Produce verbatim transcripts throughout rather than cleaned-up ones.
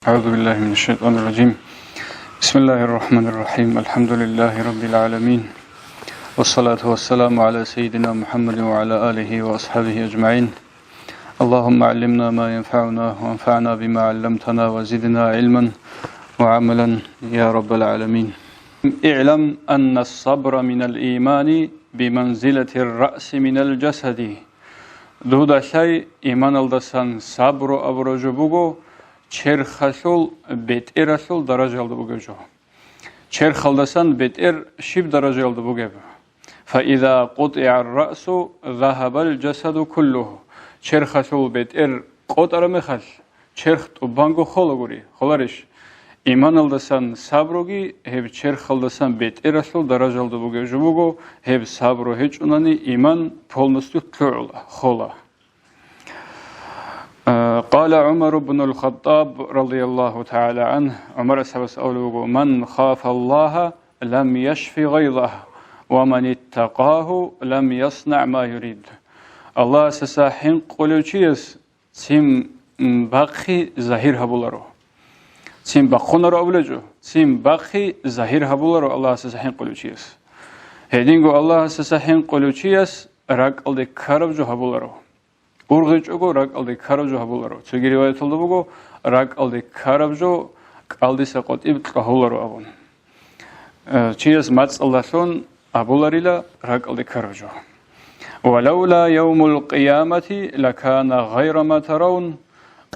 أعوذ بالله من الشيطان الرجيم. بسم الله الرحمن الرحيم. الحمد لله رب العالمين. والصلاة والسلام على سيدنا محمد وعلى آله وأصحابه أجمعين. اللهم علمنا ما ينفعنا وانفعنا بما علمتنا وزدنا علما وعملا يا رب العالمين. اعلم أن الصبر من الإيمان بمنزلة الرأس من الجسد. Дуда лъай, иманалдасан сабру абураб жо буго черхалъул бетӀералъул даражаялда бугеб жо. Черхалдасан бетӀер щиб даражаялда бугеб? فإذا قطع الرأس ذهب الجسد كله. Черхалъул бетӀер къотӀараб мехалъ, черх тӀубанго холагури, холарищ? Иманалдасан сабруги гьеб черхалдасан бетӀералъул даражаялда бугеб жо буго, гьеб сабру гьечӀунани иман полностью лъугӀула, хола. Э, قال عمر بن الخطاب رضي الله تعالى عنه, ГӀумар асхӀабас абулеб буго: من خاف الله لم يشف غيظه، ومن اتقاه لم يصنع ما يريد. Аллагьасаса хӀинкъулев чияс цин, м, бахъи загьир гьабуларо. Цин бахъунаро абулечӀо, цин бахъи загьир гьабуларо Аллагьасаса хӀинкъулев чияс. Гьединго Аллагьасаса хӀинкъулев чияс ракӀалде ккараб жо гьабуларо. УргъичӀого ракӀалде ккараб жо гьабуларо. Цоги риваяталда буго, ракӀалде ккараб жо кӀалдиса къватӀиб кьагьуларо абун. Э, чияс мацӀалдалъун абуларила ракӀалде ккараб жо. ولولا يوم القيامة لكان غير ما ترون.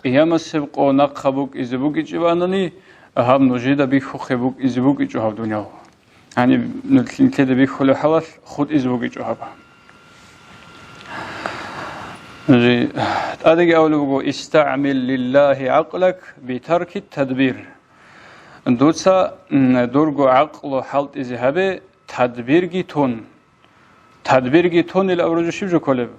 Къиямасеб къо нахъа букӀизе букӀичӀебани, гьаб нужеда бихьухъе букӀизе букӀичӀо гьаб дуниял. Гьаниб нилъеда бихьулеб хӀалалъ хутӀизе букӀичӀо гьаб. Жи-, тӀадеги абулеб буго: استعمل لله عقلك بترك التدبير. Дуца, м, дурго гӀакълу хӀалтӀизе гьабе, тадбирги тун. Тадбирги тунил абураб жо щиб жо кколеб?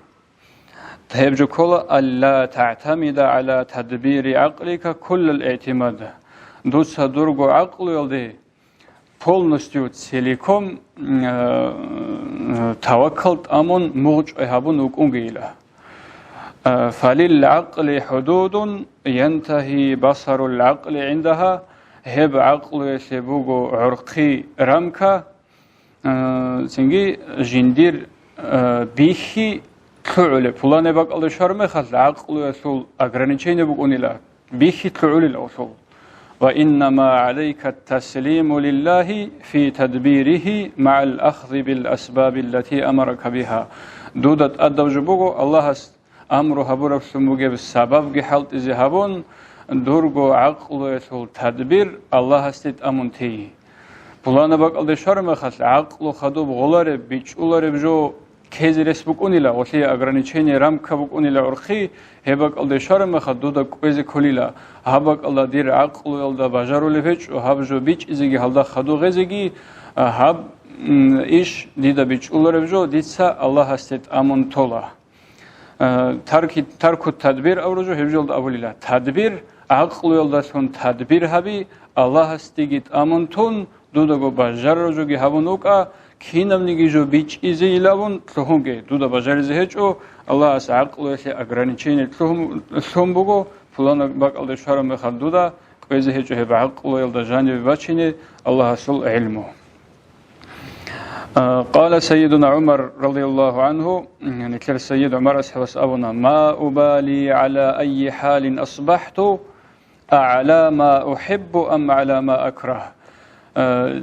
Гьеб жо ккола: ألا تعتمد على تدبير عقلك كل الاعتماد. Дуца дурго гӀакълуялде полностью, целиком, э, таваккал тӀамун мугъчӀвай гьабун вукӀунгейила. Э, فللعقل حدود ينتهي بصر العقل عندها. Гьеб гӀакълуялъе буго гӀорхъи, рамка, э, цинги жиндир, э, бихьи лъугӀулеб, пуланаб бакӀалде щвараб мехалъ гӀакълуялъул ограничение букӀунила, бихьи лъугӀулел гьелъул. وإنما عليك التسليم لله في تدبيره مع الأخذ بالأسباب التي أمرك بها. Дуда тӀадаб жо буго Аллагьас амру гьабураблъун бугеб сабабги хӀалтӀизе гьабун, дурго гӀакълуялъул тадбир Аллагьасде тӀамун тей. Пуланаб бакӀалде щвараб мехалъ, гӀакълу хадуб гъолареб, бичӀчӀулареб жо ккезе рес букӀунила, гъолъие ограничение, рамка букӀунила гӀорхъи, гьеб бакӀалде щвараб мехалъ дуда кӀвезе кколила, гьаб бакӀалда дир гӀакълуялда бажарулеб гьечӀо, гьаб жо бичӀчӀизеги гьалда хадув гьезеги, а, гьаб, м, иш дида бичӀчӀулареб жо дица Аллагьасде тӀамун тола. Э, тарки-, тарку тадбир абураб жо гьеб жолда абулила. Тадбир, гӀакълуялдалъун тадбир гьаби, Аллагьасдеги тӀамун тун, дудаго бажарараб жоги гьабун вукӀа, кинабниги жо бичӀчӀизейилавун лъугьунге, дуда бажаризе гьечӀо, Аллагьас гӀакълуялъе ограничение лъугьун, лъун буго, пуланаб бакӀалде щвараб мехалъ дуда кӀвезе гьечӀо гьеб гӀакълуялда жанибе бачине Аллагьасул гӀилму. А, قال سيدنا عمر رضي الله عنه, нилъер Сайид ГӀумар асхӀабас абуна: ما أبالي على أي حال أصبحت، أعلى ما أحب أم على ما أكره. А,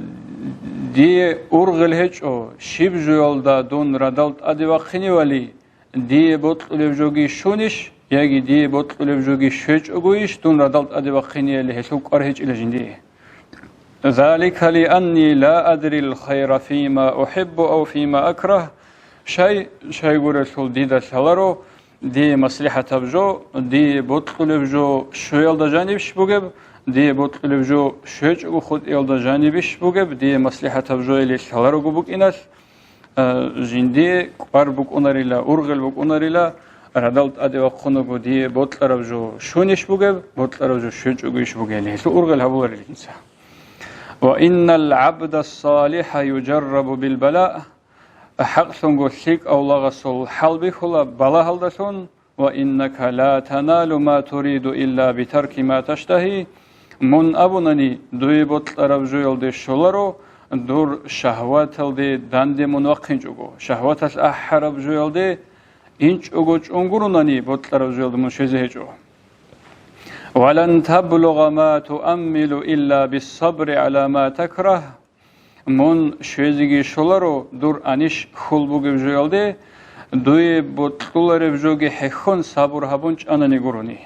дие ургъел гьечӀо, щиб жоялда дун радал тӀаде вахъиневали, дие бокьулеб жоги щунищ, яги дие бокьулеб жоги щвечӀогойищ, дун радал тӀаде вахъинеяли гьелъул кӀвар гьечӀила жиндие. ذلك لأني لا أدري الخير فيما أحب أو فيما أكره. Щай, щайгурелъул дида лъаларо, дие маслихӀатаб жо, дие бокьулеб жо щуялда жанибищ бугеб, дие бокьулеб жо щвечӀого хутӀиялда жанибищ бугеб, дие маслихӀатаб жо или лъаларого букӀиналъ, а, жиндие кӀвар букӀунарила, ургъел букӀунарила, радал тӀаде вахъунаго дие бокьараб жо щунищ бугеб, бокьараб жо щвечӀогойищ бугели, гьелъул ургъел гьабуларила дица. وإن العبد الصالح يجرب بالبلاء. ХӀакълъунго лъикӀав лагъасул хӀал бихьула балагьалдалъун, وإنك لا تنال ما تريد إلا بترك ما تشتهي. Мун абунани, дуе бокьараб жоялде щоларо, дур шагьваталде данде мун вахъинчӀого, шагьваталъ ахӀараб жоялде инчӀого чӀун гуронани, бокьараб жоялде мун щвезе гьечӀо. «Ва лан таблугъа ма туаммилу илла биссабри гӀала ма такрагь». Мун щвезеги щоларо дур анищ хьул бугеб жоялде, дуе бокьулареб жоги хӀехьон сабур гьабун чӀанани гурони.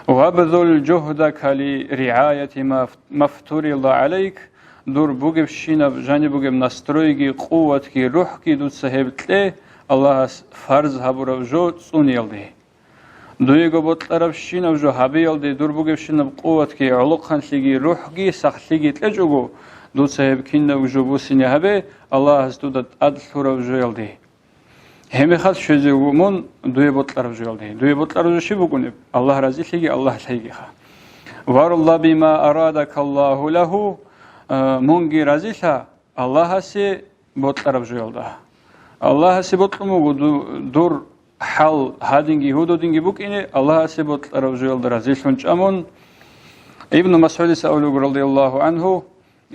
«Вабзул жугьдака ли ригӀаяти ма, мафтурила гӀалайк», дур бугебщинаб, жаниб бугеб настройги, къуватги, рухӀги дуца гьеб кье, Аллагьас фарз гьабураб жо цӀуниялде. Дуего бокьарабщинаб жо гьабиялде дур бугебщинаб къуватги, гӀолохъанлъиги, рухӀги, сахлъиги кьечӀого, дуца гьеб кинаб жо буссине гьабе, Аллагьас дуда тӀад лъураб жоялде. Гьебмехалъ щвезе вуго мун дуе бокьараб жоялде. Дуе бокьараб жо щиб букӀунеб? Аллагь разилъиги, Аллагь лъайгиха. «Варла бима арадака Аллагьу лагьу», а, мунги разилъа Аллагьасе бокьараб жоялда. Аллагьасе бокьун буго ду-, дур хӀал гьадинги гьудудинги букӀине, Аллагьасе бокьараб жоялда разилъун чӀа мун. Ибну МасгӀудица абулеб буго, радияллагьу гӀангьу: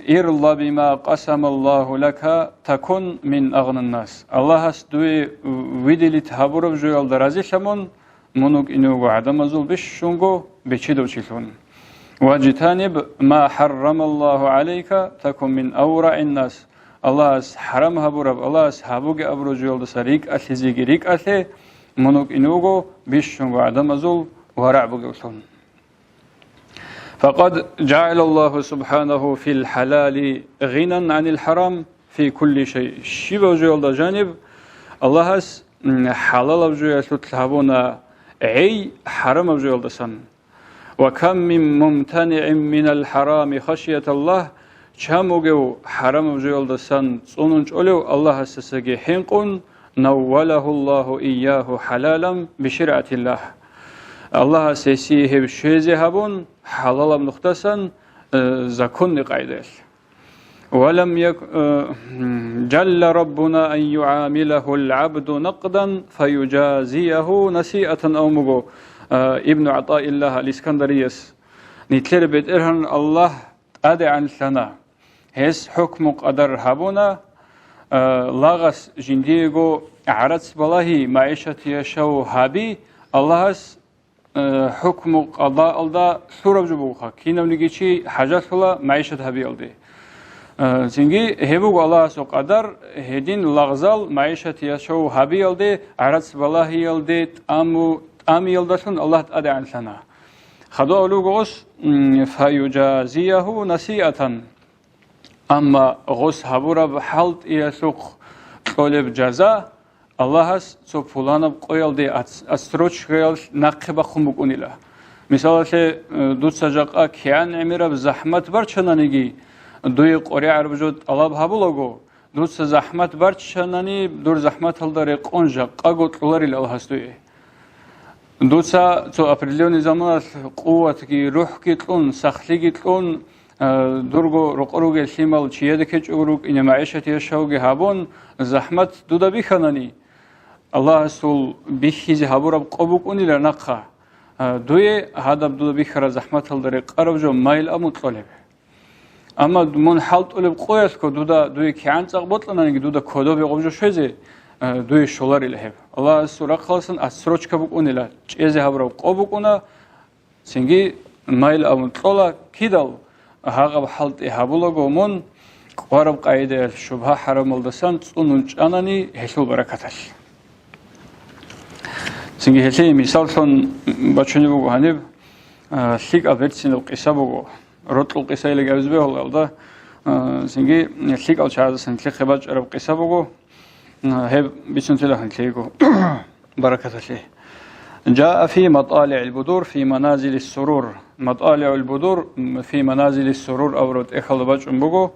«Ирла бима къасамаллагьу лака такун мин агънаннас». Аллагьас дуе виделит гьабураб жоялда разилъа мун, мун вукӀине вуго гӀадамазул бищунго бичидав чилъун. «Важтаниб ма хӀаррамаллагьу гӀалайка такун мин аврагӀиннас». Аллагьас хӀарам гьабураб, Аллагьас гьабуге абураб жоялдаса рикӀкӀалъизеги рикӀкӀалъе, мун вукӀине вуго бищунго гӀадамазул варагӀ бугевлъун. «Факъад жагӀалаллагьу субхӀанагьу фил хӀалали гъинан гӀанил хӀарам фи кулли шай». Щибаб жоялда жаниб Аллагьас, м, хӀалалаб жоялъулъ гьабуна гӀей хӀарамаб жоялдасан. «Ва кам мин мумтанигӀин минал хӀарами хашияталлагь», чан бугев хӀарамаб жоялдасан цӀунун чӀолев Аллагьасдасаги хӀинкъун, «наввалагьуллагьу ийягьу хӀалалан биширгӀатиллагь». Аллагьас гьесие гьеб щвезе гьабун, хӀалалаб нухдасан, э, законный къагӀидаялъ. «Ва лам як-, э, жалла раббуна ан югӀамилагьул гӀабду накъдан фаюжазиягьу насиатан», абун буго, э, Ибну ГӀатаиллагь ал-Искандарияс. Нилъер БетӀергьан Аллагь тӀадегӀанлъана. Гьес хӀукму-къадар гьабуна, э, лагъас жиндиего гӀарац балагьи, магӀишат яшав гьаби, Аллагьас, э, хӀукму-къадаалда лъураб жо бугоха, кинавниги чи хӀажалъула магӀишат гьабиялде. Э, цинги гьеб буго Аллагьасул къадар, гьедин лагъзал магӀишат яшав гьабиялде, гӀарац балагьиялде, тӀаму-, тӀамиялдалъун Аллагь тӀадегӀанлъана. Хадув абулеб буго гъос, м, «фаюжазиягьу насиатан». Амма гъос гьабураб хӀалтӀиялъухъ кьолеб жаза Аллагьас цо пуланаб къоялде ат-, отсрочкаялъ нахъе бахъун букӀунила. Мисалалъе, э, дуца жакъа кигӀан гӀемераб захӀмат барчананиги, дуе къоригӀараб жо тӀалаб гьабулаго, дуца захӀмат барчанани, дур захӀматалда рекъон жакъаго кьоларил Аллагьас дуе. Дуца цо определённый заманалъ къуватги, рухӀги кьун, сахлъиги кьун, а, дурго рокъор ругел лъимал чияде ккечӀого рукӀине магӀишат яшавги гьабун, захӀмат дуда бихьанани, Аллагьасул бихьизе гьабураб къо букӀунила нахъа, а, дуе гьадаб дуда бихьараб захӀматалда рекъараб жо майил абун кьолеб. Амма мун хӀалтӀулеб къоялъго дуда дуе кигӀан цӀакъ бокьананиги, дуда кодобе гъоб жо щвезе, э, дуе щоларила гьеб. Аллагьасул рахъаласан отсрочка букӀунила, чӀезе гьабураб къо букӀуна, цинги майил абун кьола, кидал гьагъаб хӀалтӀи гьабулаго мун кӀвараб къагӀидаялъ шубгьа-хӀарамалдасан цӀунун чӀанани гьелъул баракаталъ. Цинги гьелъие мисаллъун бачунеб буго гьаниб, а, лъикӀаб берцинаб къиса буго. Рокьул къиса илеги абизе бегьуларелда, а, цинги лъикӀал чагӀаздасан лъихъе бачӀараб къиса буго, а, гьеб бицунтила гьанлъиего баракаталъе. Жаа фи МатӀалигӀил будур фи маназилис сурур. МатӀалигӀул будур, м, фи маназилис сурур абураб тӀехьалда бачӀун буго,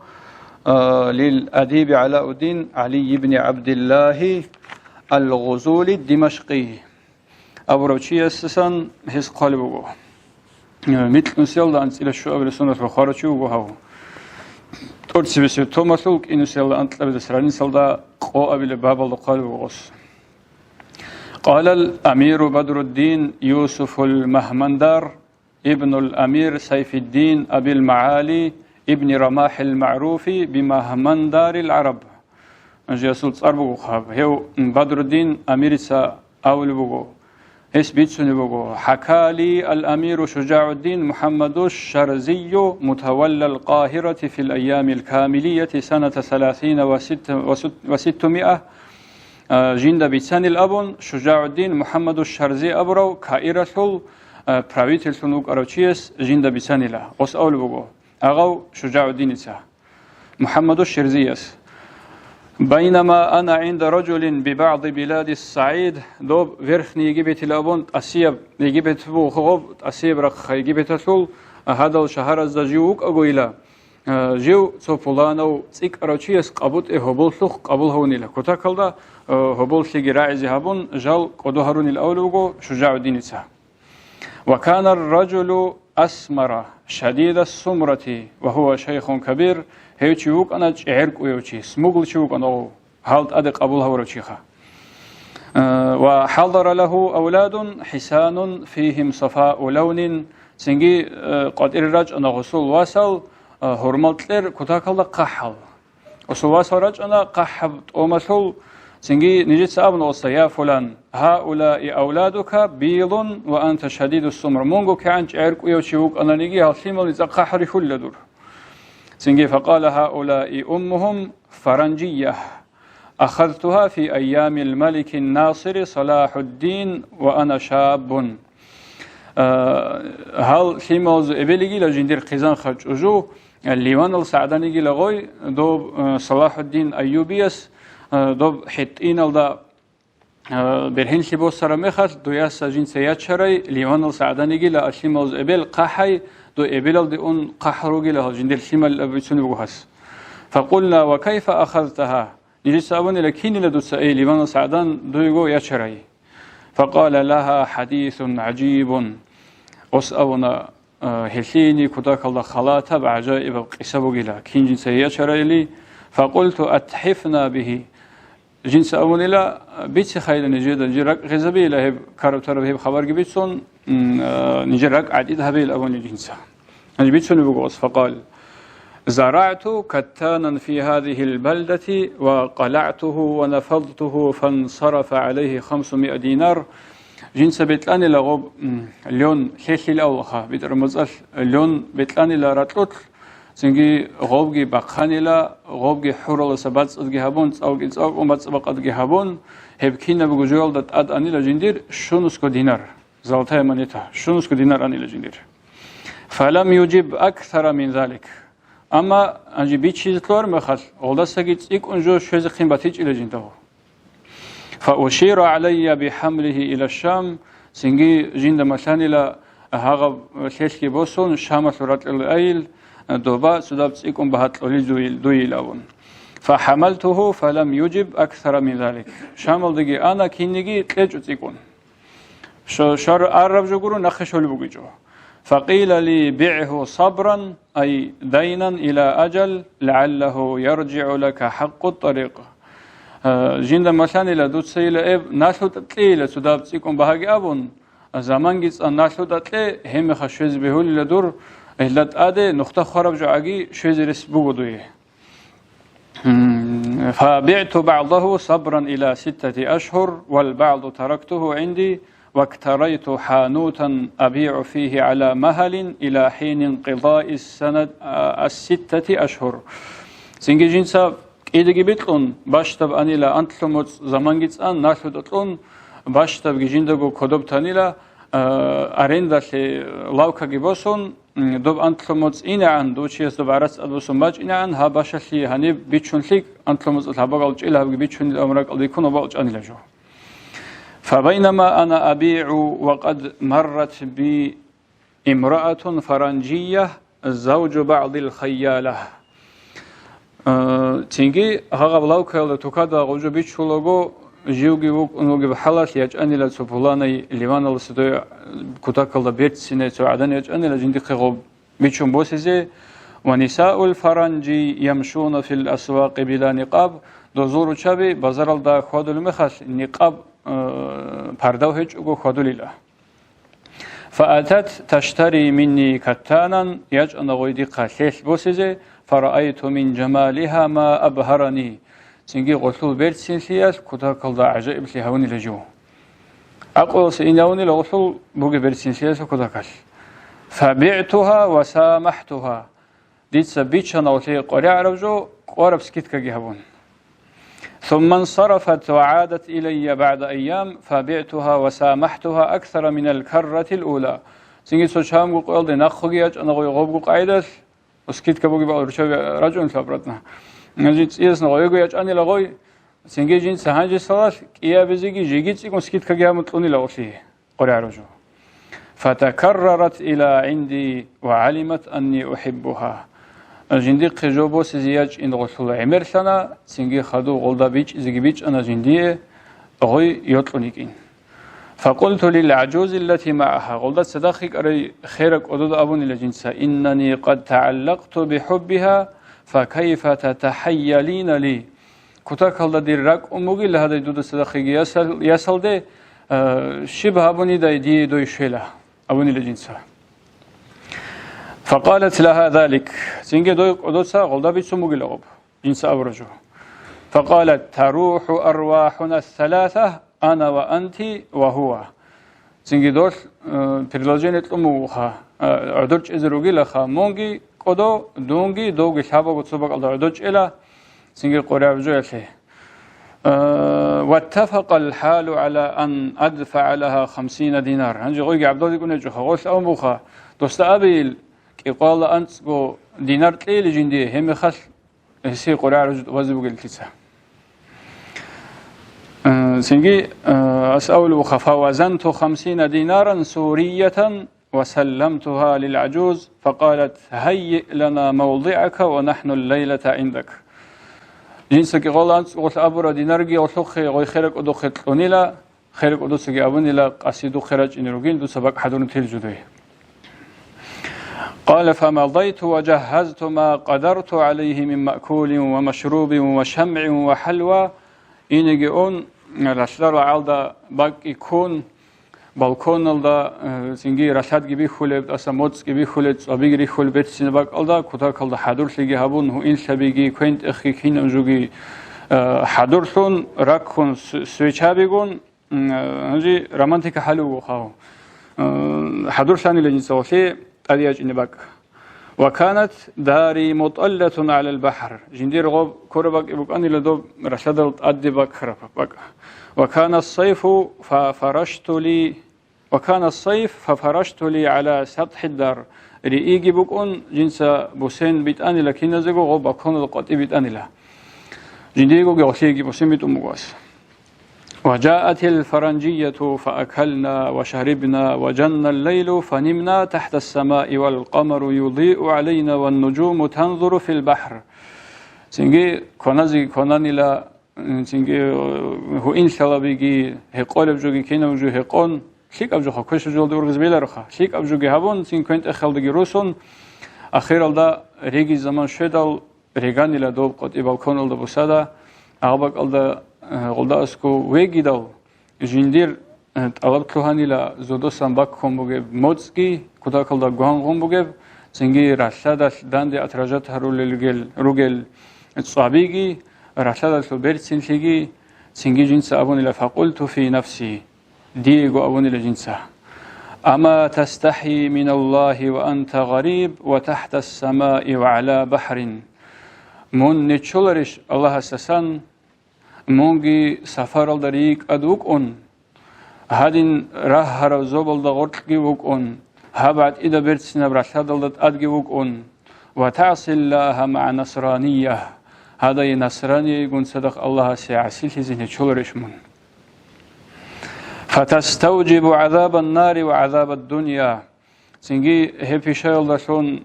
а, лил адиби ГӀалауддин ГӀали ибни ГӀабдиллагьи ал-Гъузули Димашкъи. Абурав чиясдасан гьес хъвалеб буго. Э, микьнусиялда анцӀила щуабилеб соналъ вахъарав чи вуго гьав. ТӀоцебесеб томалъул кӀинусиялда анкьабилеб страницалда къоабилеб бабалда хъвалеб буго гъос. Къалал амиру Бадруддин Юсуфул Магьмандар, ابن الأمير سيف الدين أبي المعالي ابن رماح المعروف بمهمندار العرب. Жиясул цӀар буго хаб. Гьев Бадруддин Амирица абулеб буго. Гьес бицунеб буго: حكى لي الأمير شجاع الدين محمد الشرزي متولى القاهرة في الأيام الكاملية سنة ثلاثين وستمائة. А, жинда бицанил абун, ШужагӀуддин МухӀаммаду Шарзи абурав Каиралъул, а, правительлъун вукӀарав чияс жинда бицанила. Гъос абулеб буго, агъав ШужагӀуддиница, МухӀаммаду Шерзияс: بينما أنا عند رجل ببعض بلاد الصعيد, доб Верхний Египетил абун, тӀасияб Египет буго гъоб, тӀасияб рахъ Египеталъул, гьадал шагьаразда жив вукӀагойила, а, жив цо пуланав цӀикӀкӀарав чияс къабутӀе гьоболлъухъ къабул гьавунила. Кутакалда, а, гьоболлъиги рагӀизе гьабун, жал кӀодо гьарунил абулеб буго ШужагӀуддиница. وكان الرجل أسمر شديد السمرة وهو شيخ كبير, гьев чи вукӀана чӀегӀеркӀуяв чи, смуглый чи вукӀана гъов, гьал тӀаде къабул гьавурав чиха. Э, وحضر له أولاد حسان فيهم صفاء لون, цинги, э, къватӀире рачӀана гъусул васал, э, гьурмал кьер кутакалда хъахӀал. Гъусул васал рачӀана хъахӀаб тӀомалъул, цинги нижеца абуна гъоса: يا فلان، هؤلاء أولادك بيض وأنت شديد السمر. Мунго кигӀан чӀегӀеркӀуяв чи вукӀананиги, гьал лъимал ницӀа хъахӀ рихьулила дур. Цинги: فقال هؤلاء أمهم فرنجية أخذتها في أيام الملك الناصر صلاح الدين وأنا شاب. А, гьал лъималазул эбелигила жиндир хъизанха чӀужу, Ливанал сагӀданигила гъой, доб, а, Салахуддин Айюбияс, а, доб хӀитӀиналда, а, бергьенлъи босараб мехалъ, дуяса жинца ячарай, Ливанал сагӀданигила лъималазул эбел хъахӀай, дой эбелалде ун хъахӀал ругила гьал жиндир лъимал абицунеб буго гьас. فقلنا وكيف أخذتها؟ Нижеца абунила: кинила дуца, эй, Ливанал сагӀдан, дуего ячарай? فقال لها حديث عجيب. Гъос абуна, а, гьелъие кутакалда халатаб, гӀажаибаб къиса бугила, кин жинца ячарайили. فقلت أتحفنا به. Жинца абунила: бицехайила нижеда, нижер ракӀ гъезабейила гьеб караб-тараб гьеб хабарги бицун, м, а, нижер ракӀ гӀатӀид гьабейила абуни жинца. Гьанже бицунеб буго гъос, فقال: زرعت كتانا في هذه البلدة وقلعته ونفضته فانصرف عليه خمسمائة دينار. Жинца бетӀанила гъоб, м, лён лъелъил авлаха, битӀараб мацӀалъ лён бетӀанила ракьулъ, цинги гъобги бахъанила, гъобги хӀураласа бацӀцӀадги гьабун, цӀалги цӀалкӀун бацӀцӀа-бакъадги гьабун, гьеб кинабго жоялда тӀад анила жиндир щунусго динар, золотая монета, щунусго динар анила жиндир. فلم يجب أكثر من ذلك. Амма гьанже бичизе кколар мехалъ, гъолдасаги цӀикӀкӀун жо щвезехъин батичӀила жиндаго. فأشير علي بحمله إلى الشام, цинги жинда малъанила гьагъаб лъелъги босун, Шамалъул ракьалде айил, доба цодаб цӀикӀкӀун багьа кьолил дуил-, дуил абун. فحملته فلم يجب أكثر من ذلك. Шамалдеги ана, кинниги кьечӀо цӀикӀкӀун. Шо-, шар-, араб жо гуро, нахъе щолеб бугечӀо. فقيل لي: بعه صبرا، أي دينا إلى أجل، لعله يرجع لك حق الطريق. Э, жинда малъанила дуцайила эб, налъутӀа кьейила цодаб цӀикӀкӀун багьаги абун, заманги цӀан налъутӀа кье, гьебмехалъ щвезе бегьулила дур, гьелда тӀаде нухда хвараб жо гӀаги щвезе рес буго дуе. فبعت بعضه صبرا إلى ستة أشهر، والبعض تركته عندي، واكتريت حانوتا أبيع فيه على مهل إلى حين انقضاء السنة، الستة أشهر. Цинги жинца кӀидаги бикьун, бащдаб анила анлъго моцӀ заманги цӀан, налъутӀа кьун, бащдабги жиндаго кодоб танила, а, арендалъе лавкаги босун, м, доб анлъго моцӀ инегӀан, дов чияс доб гӀарац тӀадбуссун бачӀинегӀан, гьаб башалъи гьаниб бичун лъикӀ, анлъго моцӀалъ гьаб бакӀал чӀила гьабги бичунилан ракӀалде ккун ва бакӀал чӀанила жо. فبينما أنا أبيع وقد مرت بي امرأة فرنجية زوج بعض الخيالة. Э, цинги гьагъаб лавкаялда тукада гъужу бичулаго, живги вукӀун вугеб хӀалалъ ячӀанила цо пуланай Ливаналъуса дой кутакалда берцинай цо гӀадан ячӀанила жиндихъе гъоб бичун босизе: ونساء الفرنج يمشون في الأسواق بلا نقاب, дозул руччаби базаралда хьвадулеб мехалъ никъаб, э, пардав гьечӀого хьвадулила. فأتت تشتري مني كتانا, ячӀана гъой дихъа лъелъ босизе, فرأيت من جمالها ما أبهرني, цинги гъолъул берцинлъиялъ кутакалда гӀажаиблъи гьавунила жив. ГӀакълуялъе ин гьавунила гъолъул бугеб берцинлъиялъул кутакалъ. فبعتها وسامحتها, дица бичана гъолъие къваригӀараб жо, кӀвараб скидкаги гьабун. ثم انصرفت وعادت إلي بعد أيام فبعتها وسامحتها أكثر من الكرة الأولى. Цинги цо чанго къоялде нахъеги ячӀана гъой гъобго къайдалъ, скидка бугеб бакӀал руччаби рачӀунелъул обратно. Гьанже цӀиясна гъойго ячӀанила гъой, цинги жинца гьанжесалалъ кӀиабизеги жеги цӀикӀкӀун скидкаги гьабун кьунила гъолъие къваригӀараб жо. فتكررت إلى عندي وعلمت أني أحبها. Жиндихъе жо босизе ячӀин гъолъул гӀемерлъана, цинги хадуб гъолда бичӀчӀизеги бичӀчӀана жиндие гъой йокьун йикӀин. فقلت للعجوز التي معها, гъолда цадахъ йикӀарай херай кӀодода абунила жинца: إنني قد تعلقت بحبها فكيف تتحيلين لي. Кутакалда дир ракӀ ун бугила гьадай дуда цадахъ йиги ясал-, ясалде, а, щиб гьабунидай дие дой щвела, абунила жинца. فقالت لها ذلك, цинги дой кӀодоца гъолда бицун бугила гъоб, жинца абураб жо. فقالت: تروح أرواحنا الثلاثة أنا وأنت وهو. Цинги долъ, э, предложение кьун бугоха, э, гӀодор чӀезе ругилаха, мунги кӀодо, дунги, довги лъабаго цо бакӀалда гӀодор чӀела, цинги къваригӀараб жоялъе. Э, واتفق الحال على أن أدفع لها خمسين دينار. Гьанже гъойги гӀабдал йикӀун гьечӀоха, гъолъ абун бугоха, досда абейил, кӀикъоялда анцӀго динар кьейила жиндие, гьеб мехалъ гьесие къваригӀараб жо тӀубазе бугеллъица. Э, цинги, э, асаулуха: فوزنت خمسين دينارا سورية وسلمتها للعجوز فقالت: هيئ لنا موضعك ونحن الليلة عندك. Жинца кӀикъоялда анцӀго гъолъ абура динарги гъолъухъе гъой херай кӀодохъе кьунила, херай кӀодоцаги абунила, къаси духъе рачӀине ругин, дуца бакӀ хӀадурун тел жо дой. قال: فمضيت وجهزت ما قدرت عليه من مأكول ومشروب وشمع وحلوى. Инеги ун, ралъдал рагӀалда бакӀги ккун, балконалда, э, цинги ралъадги бихьулеб, тӀаса моцӀги бихьулеб, цӀвабиги рихьулеб берцинаб бакӀалда, кутакалда хӀадурлъиги гьабун, гьуинлъабиги, квен-тӀехги кинаб жоги, э, хӀадурлъун, раккун, с-, свечабигун, М, гьанже романтика хӀалуго хъав. М, хӀадурлъанила жинца гъолъие тӀаде ячӀине бакӀ. وكانت داري مطلة على البحر. Жиндир гъоб ккураб бакӀи букӀанила доб ралъадал тӀаде бакӀараб бакӀ. وكان الصيف ففرشت لي، وكان الصيف ففرشت لي على سطح الدار. Рииги букӀун, жинца бусен битӀанила киназего, гъоб балконал къватӀи битӀанила. Жиндиего гъолъиеги бусен битӀун буго ас. وجاءت الفرنجية فأكلنا وشربنا وجن الليل فنمنا تحت السماء والقمر يضيء علينا والنجوم تنظر في البحر. Цинги кваназе квананила, цинги гьуинлъалабиги, гьекъолеб жоги кинаб жо гьекъон, лъикӀаб жоха, квешаб жоялде ургъизе белароха, лъикӀаб жоги гьабун, цин квен-тӀехалдаги русун, ахиралда риги заман щведал, риганила доб къватӀи балконалда бусада, агъбакӀалда, э, гъолда аскӀов вегидал, жиндир, э, тӀалаб лъугьанила зодосан баккун бугеб моцӀги, кутакалда гвангъун бугеб, цинги ралъадалъ данде отражать гьарулел ругел, ругел цӀвабиги, ралъадалъул берцинлъиги, цинги жинца абунила: فقلت في نفسي, диего абунила жинца: أما تستحي من الله وأنت غريب وتحت السماء وعلى بحر. Мун нечоларищ Аллагьасасан, мунги сапаралда рикӀкӀад вукӀун, гьадин рагьараб зобалда гъоркьги вукӀун, гьаб гӀатӀида берцинаб ралъадалда тӀадги вукӀун, وتعصي الله مع نصرانية, гьадай насраниейгун цадахъ Аллагьасе гӀасилъизе нечоларищ мун. فتستوجب عذاب النار وعذاب الدنيا. Цинги гьеб пишаялдалъун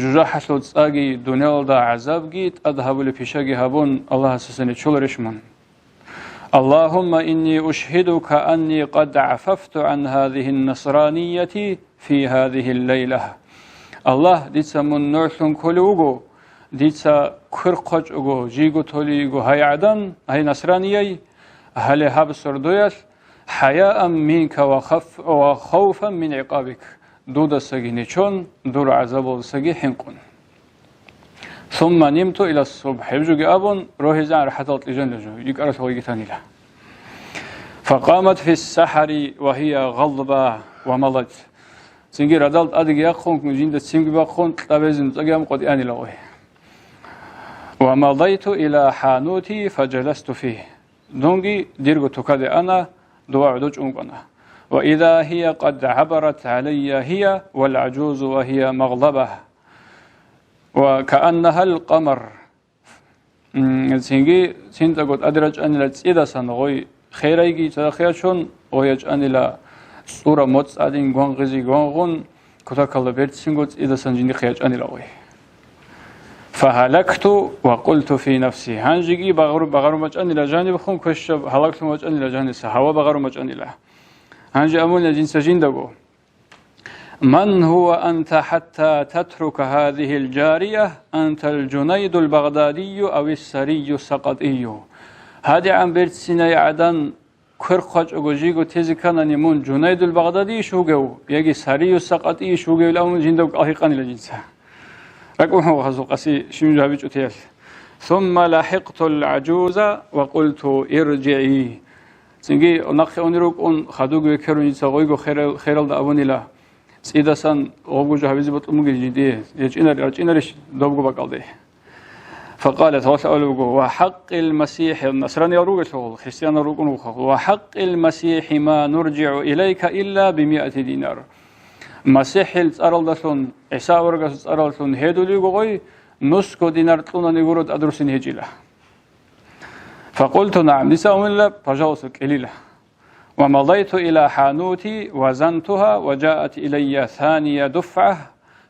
жужахӀалъул цӀаги, дуниялалда гӀазабги тӀад гьабулеб пишаги гьабун, Аллагьасасан нечоларищ мун. اللهم إني أشهدك أني قد عففت عن هذه النصرانية في هذه الليلة. Аллагь, дица мун нугӀлъун кколев вуго, дица квер хъвачӀого, жийго толей йиго гьай гӀадан, гьай насранияй, гьале гьаб сордоялъ хӀаяан минка ва хаф-, ва хавфан мин гӀикъабик, дудасаги нечон, дур гӀазабалдасаги хӀинкъун. Сумма нимту ила субхӀ, гьеб жоги абун, рогьизегӀан рахӀатал кьижанила жо, йикӀаралъугъиги танила. Факъамат фи сахӀари ва гьия гъалба ва малат. Цинги радал тӀадеги яхъун, жинда цинги бахъун, кьабезин цӀаги гьабун къватӀиянила гъой. Ва мадайту ила хӀанути фажаласту фигь. Дунги дирго тукаде ана, дова гӀодов чӀун кӀвана. Ва иза гьия къад гӀабарат гӀалайя гьия вал гӀажузу ва гьия магълаба. Ва кааннагьал къамар. М, цинги цинтӀаго тӀаде рачӀанила цӀидасан гъой херайги цадахъ ячун, гъой ячӀанила цӀура моцӀ гӀадин гвангъизе гвангъун, кутакалда берцинго цӀидасан жиндихъе ячӀанила гъой. Фагьалакту ва къулту фи нафси. Гьанжеги багъару-, багъарун бачӀанила жаниб хун квешаб, гьалаглъун бачӀанила жаниса, гьава багъарун бачӀанила. Гьанже абуна жинца жиндаго: «Ман гьува анта хӀатта татрука гьазигьил жария? Антал Жунайдул Багъдадию авис Сарию Сакъатию?» ГьадигӀан берцинай гӀадан квер хъвачӀого жиго тезе кканани, мун Жунайдул Багъдадийищ вугев, яги Сарию Сакъатийищ вугевилан мун жинда кӀалхӀикъанила жинца. РакӀ мухӀун гьазул къаси щиб жо гьабичӀо теялъ. Сумма лахӀикътул гӀажуза ва къулту: «ИржигӀи». Цинги нахъе унел рукӀун, хадуги векерун жинца гъойго херал-, хералда абунила: «ЦӀидасан гъобго жо гьабизе бокьун бугин жиндие, рачӀинар-, рачӀинарищ добго бакӀалде?» Факъалат, гьалъ абулеб буго: «Ва хӀакъил МасихӀи», насраниял ругелъул, христианал рукӀун вухъал, «ва хӀакъил МасихӀи ма нуржигӀу илайка илла бимиати динар». МасихӀил цӀаралдалъун, ГӀиса аварагасул цӀаралдалъун гьедулего гъой, нусго динар кьунани гуро тӀадруссин гьечӀила. Факъулту: «НагӀам», дица абунила, пожалуйста, кьелила. Ва мадайту ила хӀанути ва зантугьа ва жаат илайя сания дуфгӀа,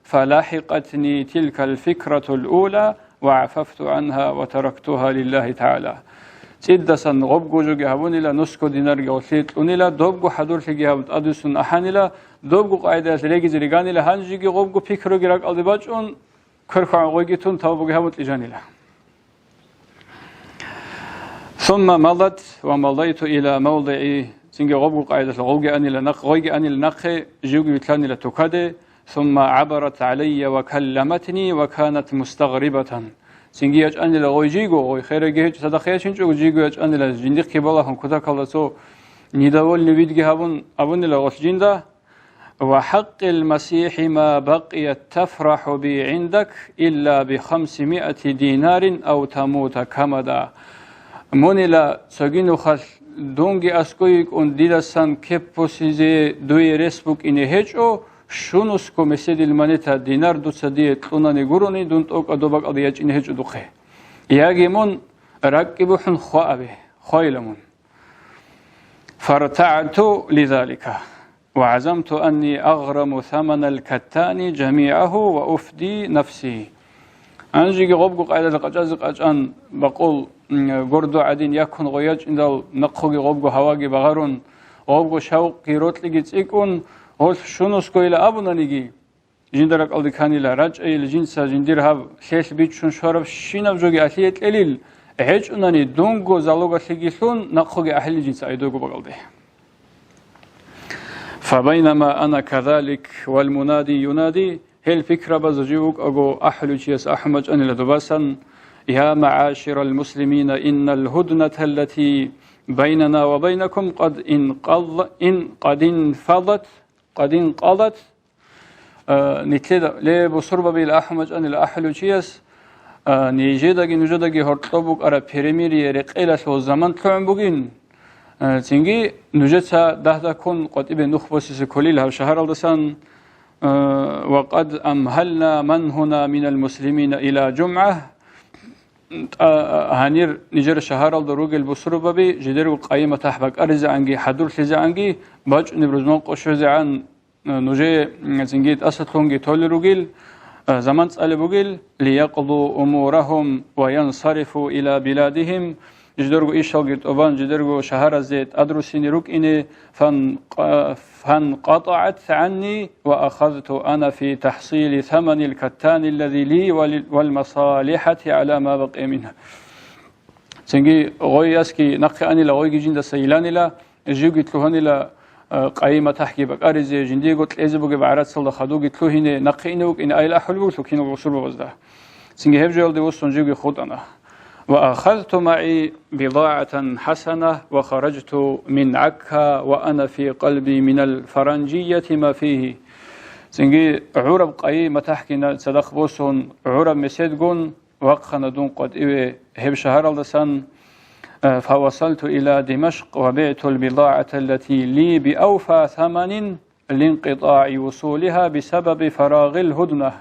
фалахӀикъатни тилкал фикратул ула ва гӀафафту гӀанха ва тарактугьа лиллагьи тагӀала. ЦӀидасан гъобго жоги гьабунила, нусго динарги гъолъие кьунила, добго хӀадурлъиги гьабун тӀадвуссун ахӀанила, добго къайдаялъ регизе риганила, гьанжеги гъобго пикруги ракӀалде бачӀун, кверхъан гъойги тун, тавбуги гьабун кьижанила. Сумма мадат ва мадайту ила мавдигӀи, цинги гъобго къайдалъ гъовги анила нахъ-, гъойги анила нахъе, живги вилълъанила тукаде, сумма гӀабарат гӀалайя ва калламатни ва канат мустагърибатан. Цинги ячӀанила гъой жиго, гъой херайги гьечӀо, цадахъ ячинчӀого жиго ячӀанила, жиндихъе балагьун кутакалда цо недовольный видги гьабун, абунила гъолъ жинда, «Ва хӀакъил МасихӀи ма бакъият тафрахӀу би гӀиндак илла би хамсимиати динарин ав тамута камада». Мунила цоги нухалъ дунги аскӀой йикӀун дидасан кеп босизе дуе рес букӀине гьечӀо, щунусго меседил манета динар дуца дие кьунани гурони, дун тӀокӀаб доб бакӀалде ячӀине гьечӀо духъе. Яги мун ракӀги бухӀун хва абе, хвайила мун. ФартагӀту лизалика. «Ва гӀазамту анни агъраму саманал каттани жамигӀагьу ва уфди нафси». Гьанжеги гъобго къайдада къачӀазе къачӀан бакъул, м, гордо гӀадин яккун гъой ячӀиндал, нахъоги гъобго гьаваги багъарун, гъобго шавкъги рокьиги цӀикӀкӀун, гъолъ щунусгойила абунаниги, жинда ракӀалде кканила, рачӀайила жинца жиндир гьаб лъелъ биччун щварабщинаб жоги алъие кьелил, гьечӀунани дунго залогалъиги лъун, нахъоги ахӀилин жинца айдойго бакӀалде. Фабайнама ана казалик вал мунади юнади, гьел пикрабазда жив вукӀаго ахӀулев чияс ахӀун бачӀанила добасан: «Я магӀаширал муслимина, иннал гьудната аллати байнана ва байнакум къад инкъал-, ин-, къад инфадат, къад инкъадат». Э, нилъеда, ле, бусурбабил ахӀун бачӀанила ахӀулев чияс, э, нижедаги нужедаги гьоркьоб букӀараб перемирие рекъелалъул заман лъугӀун бугин. Э, цинги нужеца дагь-дагьккун къватӀибе нух босизе кколил гьав шагьаралдасан, э, «Ва къад амгьална ман гьуна минал муслимина ила жумгӀа». ТӀа-, гьанир нижер шагьаралда ругел бусурбаби жидерго къайи-матахӀ бакӀаризегӀанги хӀадурлъизегӀанги бачӀунеб рузман къо щвезегӀан, э, нужее, м, цинги тӀасалъунги толел ругел, э, заман цӀалеб бугел, «лиякъду умурахум ва янсарифу ила биладихим», жидерго ишалги тӀубан, жидерго шагьаразде тӀадруссине рукӀине, фан-, фанкъатӀагӀат гӀанни ва ахазту ана фи тахсили саманил каттани аллази ли ва ли-, вал масалихӀати гӀала ма бакъия мингьа. Цинги гъой ясги нахъе анила, гъойги жиндаса йиланила, живги лъугьанила, э, къайи-матахӀги бакӀаризе, жиндиего кьезе бугеб гӀарацалда хадуги лъугьине, нахъе ине вукӀине айил ахӀулеб бугелъул киналго гъусурбабазда. Цинги гьеб жоялде вуссун живги хутӀана. وأخذت معي بضاعة حسنة وخرجت من عكا وأنا في قلبي من الفرنجية ما فيه. Цинги гӀураб къайи-матахӀги на-, цадахъ босун, гӀураб меседгун, вахъана дун къватӀиве гьеб шагьаралдасан, э, فوصلت إلى دمشق وبعت البضاعة التي لي بأوفى ثمن لانقطاع وصولها بسبب فراغ الهدنة.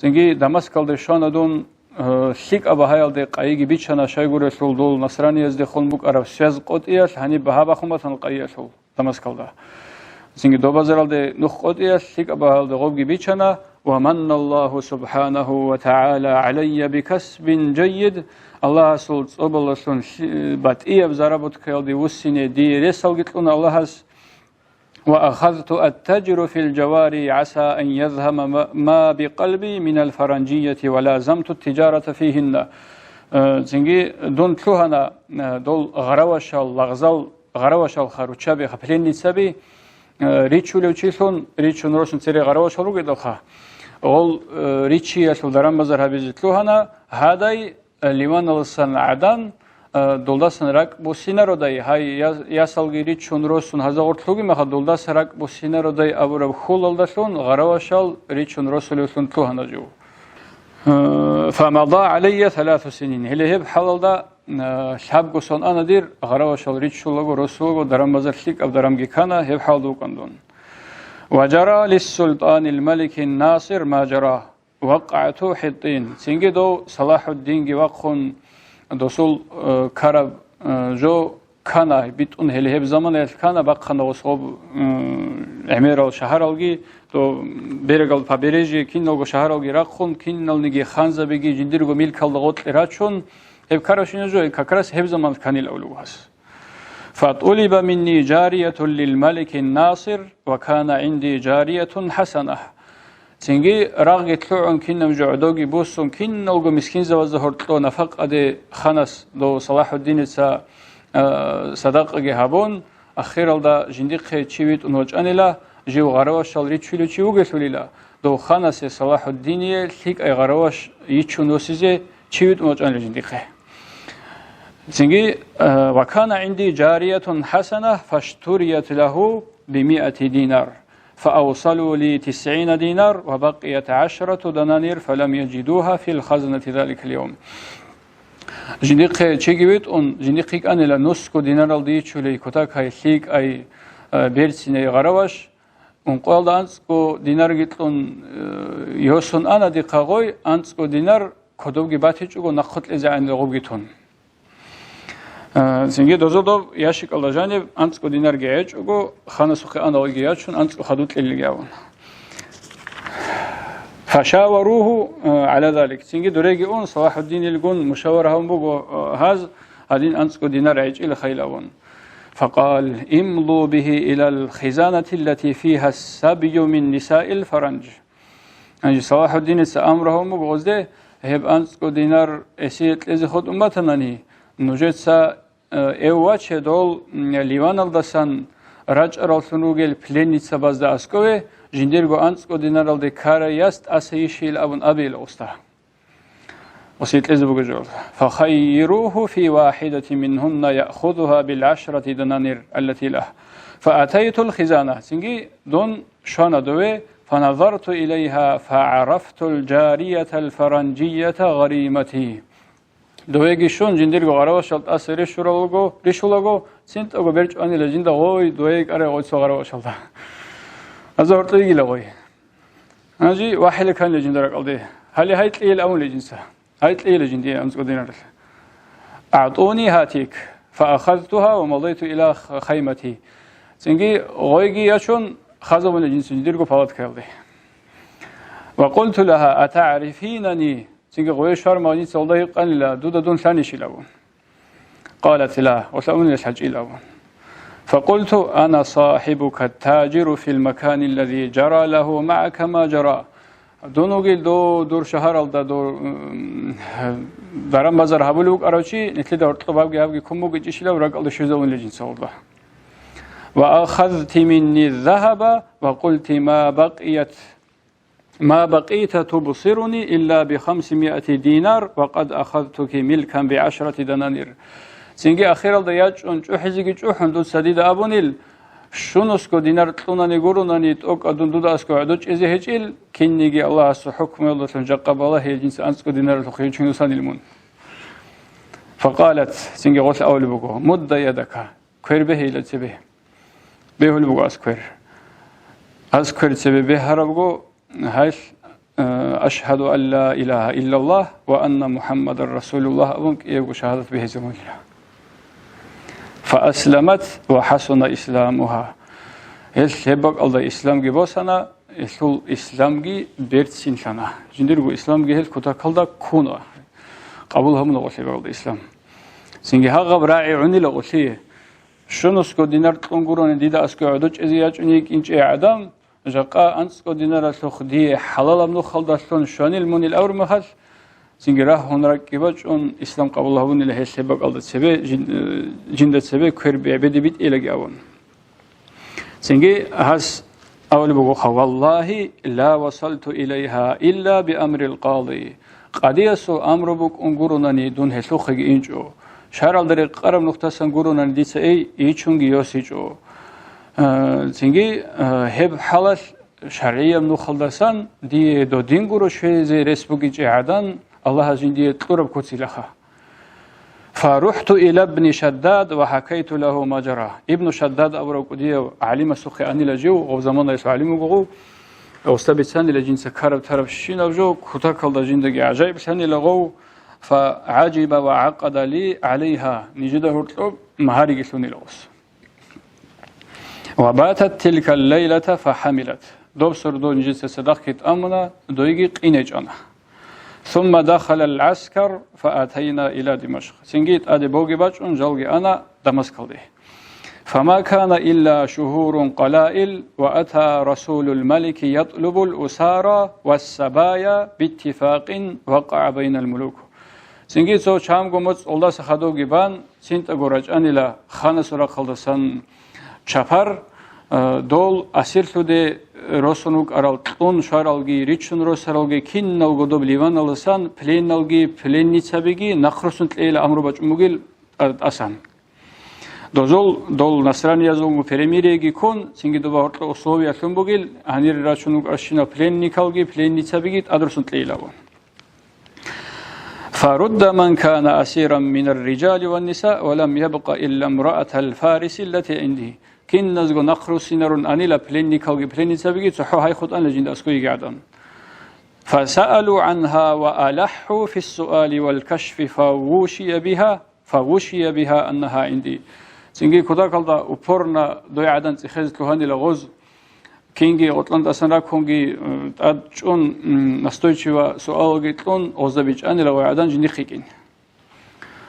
Цинги Дамаскалде щвана дун, э, лъикӀаб багьаялде къайиги бичана, щайгурелъул дол насраниязде хун букӀараб связь къотӀиялъ гьаниб багьа бахун батана къайиялъул. Дамаскалда. Цинги доб базаралде нух къотӀиялъ, лъикӀаб багьалде гъобги бичана, ومن الله سبحانه وتعالى علي بكسب جيد, Аллагьасул цӀобалалъун лъи-, батӀияб заработкаялде вуссине дие ресалги кьуна Аллагьас, وأخذت أتجر في الجواري عسى أن يذهب ما، ما بقلبي من الفرنجية ولازمت التجارة فيهن. Э, цинги дун лъугьана, э, дол гъаравашал, лагъзал гъаравашал харучаби, ха, пленницаби, э, ричулев чилъун, ричун росун цере гъаравашал ругедалха. Гъол, э, ричиялъул даран-базар гьабизе лъугьана, гьадай, э, Ливаналдасан гӀадан, э, долдасан ракӀ буссинародай, гьай я-, ясалги ричун росун гьаза гъорлъ лъугимаха, долдаса ракӀ буссинародай абураб хьулалдалъун гъаравашал ричун росулевлъун лъугьана жив. Э, فمضى علي ثلاث سنين. Гьеле гьеб хӀалалда, э, лъабго сон ана дир, гъаравашал ричулаго, росулаго, даран-базар лъикӀаб дарамги ккана, гьеб хӀалда вукӀан дун. وجرى للسلطان الملك الناصر ما جرى. وقعة حطين. Цинги дов Салахьуддинги вахъун, досул, э, караб, э, жо ккана, битӀун гьеле гьеб заманаялъ ккана, бахъана гъос гъоб, э, гӀемерал шагьаралги, то берегал побережье, киналго шагьаралги рахъун, киналниги ханзабиги жиндирго милкалда гъоркье рачун, гьеб карабщинаб жо как раз гьеб заманалъ кканила авлугас. فطلب مني جارية للملك الناصر وكان عندي جارية حسنة. Цинги рагъги лъугӀун, кинаб жо гӀодоги буссун, киналго мискинзабазда гьоркьо нафакъаде ханас дов Салахьуддиница, а, садакъаги гьабун, ахиралда жиндихъе чи витӀун вачӀанила, жив гъаравашал ричулев чи вугелъулила, дов ханасе Салахьуддиниye лъикӀай гъараваш йичун восизе чи витӀун вачӀанила жиндихъе. Цинги, э, وكان عندي جارية حسنة فاشتريت له بمائة دينار فأوصلوا لي تسعين دينار وبقيت عشرة دنانير فلم يجدوها في الخزنة ذلك اليوم. Жиндихъе чиги витӀун, жиндихъ йикӀанила нусго динаралда йичулей кутакай лъикӀай, э, берцинай гъараваш, ункъоялда анцӀго динарги кьун, э, йосун ана дихъа гъой, анцӀго динар кодобги батичӀого нахъо кьезегӀанила гъобги тун. Э, цинги дозодов ящикалда жаниб анцӀго динарги гӀечӀого, ханасухъе ана гъойги ячун, анцӀго хадуб кьелилги абун. فشاوروه, э, على ذلك. Цинги дореги ун, Салахьуддинилгун мушавара гьабун буго, э, гьаз, гьадин анцӀго динар гӀечӀила хайил абун. فقال: امضوا به إلى الخزانة التي فيها السبي من نساء الفرنج. Гьанже Салахьуддиница амру гьабун буго гъозде, гьеб анцӀго динар эсие кьезе хутӀун батанани, нужеца, э, эв ваче дол, м, Ливаналдасан рачӀараллъун ругел пленницабазда аскӀове, жиндирго анцӀго динаралде ккарай яс тӀаса йищейил абун абейила гъосда. Гъосие кьезе буго жо. فخيروه في واحدة منهن يأخذها بالعشرة دنانير التي له. فأتيت الخزانة. Цинги дун щвана дове, فنظرت إليها فعرفت الجارية الفرنجية غريمتي. Довеги щун, жиндирго гъаравашал тӀаса рищуралаго, рищулаго, цинтӀаго берчӀванила жинда гъой, дове кӀарай гъой цо гъаравашалда. Аза гьоркье йигила гъой. Гьанже вахӀила кканила жинда ракӀалде. Гьале гьай кьейил абунила жинца. Гьай кьейила жиндие анцӀго динаралъ. أعطوني هاتيك. فأخذتها ومضيت إلى خ-، خيمتي. Цинги гъойги ячун, хазабуна жинца жиндирго палаткаялде. وقلت لها: أتعرفينني؟ Цинги гъое щвармал жинца гьалда гьикъанила, дуда дун лъанищил абун. قالت: لا, гъолъа унила лъачӀил абун. فقلت: أنا صاحبك التاجر في المكان الذي جرى له معك ما جرى. Дун вугил дов дур шагьаралда дур, м, даран-базар гьабулев вукӀарав чи, нилъеда гьоркьоб гьабги-гьабги ккун бугечӀищилав ракӀалде щвезавунила жинца гьалда. وأخذت مني الذهب وقلت: ما بقيت، ما بقيت تبصرني إلا بخمسمائة دينار وقد أخذتك ملكا بعشرة دنانير. Цинги ахиралда ячӀун чӀухӀизеги чӀухӀун, дуца дида абунил, щунусго динар кьунани гурунани, тӀокӀаб дун дуда аскӀов гӀодов чӀезе гьечӀил, кинниги Аллагьасул хӀукмуялдалъун жакъа балагье, жинца анцӀго динаралъухъ гьечӀун усанил мун. فقالت, цинги гъолъ абулеб буго: مد يدك, квер бегьейила цебе. Бегьулеб буго асквер. Асквер цебе бегьарабго, гьелъ, э, أشهد أن لا إله إلا الله وأن محمدا رسول الله абун кӀиябго шагьадат бегьизабунила. فأسلمت وحسن إسلامها. Гьелъ гьеб бакӀалда исламги босана, гьелъул исламги берцинлъана. Жиндирго исламги гьел кутакалда ккуна. Къабул гьабуна гъолъ гьеб бакӀалда ислам. Цинги гьагъаб рагӀи гӀунила гъолъие. Щунусго динар кьун гурони дида аскӀов гӀодов чӀезе ячӀун йикӀинчӀей гӀадан, жакъа анцӀго динаралъухъ дие хӀалалаб нухалдалъун щванил мунил абураб мехалъ, цинги рагьун ракӀги бачӀун, ислам къабул гьабунила гьелъ гьеб бакӀалда цебе, жин-, э, жинда цебе квер бегьбеде битӀилаги абун. Цинги гьас абулеб бугоха: والله لا وصلت إليها إلا بأمر القاضي. Къадиясул амру букӀун гуронани дун гьелъухъеги инчӀо. Шаралда рекъараб нухдасан гуронани дица эй ичунги йосичӀо. Э, цинги, э, гьеб хӀалалъ шаргӀияб нухалдасан дие додин гуро щвезе рес бугичӀей гӀадан Аллагьас жиндие кьураб куцилаха. فرحت إلى ابن شداد وحكيت له ما جرى. Ибну Шаддад абурав кӀудияв гӀалимасухъе анила жив, гъов заманаялъ гӀалим вуго гъов, гъосда бицанила жинца ккараб-тарабщинаб жо, кутакалда жиндаги гӀажаиблъанила гъов, فعجب وعقد لي عليها, нижеда гьоркьоб магьариги лъунила гъос. وباتت تلك الليلة فحملت. Доб сордо нижеца цадахъги тӀамуна, дойги къинечӀана. ثم دخل العسكر فأتينا إلى دمشق. Цинги тӀаде боги бачӀун, жалги ана Дамаскалде. فما كان إلا شهور قلائل وأتى رسول الملك يطلب الأسارى والسبايا باتفاق وقع بين الملوك. Цинги цо чамго моцӀ олдаса хадуги бан, цинтӀаго рачӀанила ханасул рахъалдасан чапар, э, дол асирлъуде росун вукӀарал кьун щваралги, ричун росаралги, киналго доб Ливаналдасан пленналги, пленницабиги нахърусун кьейила амру бачӀун бугил тӀасан. Дозул дол насраниязулго перемириеги ккун, цинги доба гьоркьо условиялъун бугил, гьанир рачун вукӀарщинал пленникалги, пленницабиги тӀадрусун кьейилавун. فرد من كان أسيرا من الرجال والنساء ولم يبق إلا امرأة الفارس التي عندي. Киназго нахърусинарун анила пленникалги пленницабиги цохӀо гьай хутӀанила жинда аскӀойги гӀадан. فسألوا عنها وألحوا في السؤال والكشف فوشي بها، فوشي بها أنها عندي. Цинги кутакалда упорно дой гӀадан цӀехезе лъугьанила гъоз, кинги гъоркьан тӀасан ракунги, э, тӀад чӀун, м, настойчиво суалги кьун, гъозда бичӀанила гъой гӀадан жиндихъ йикӀин.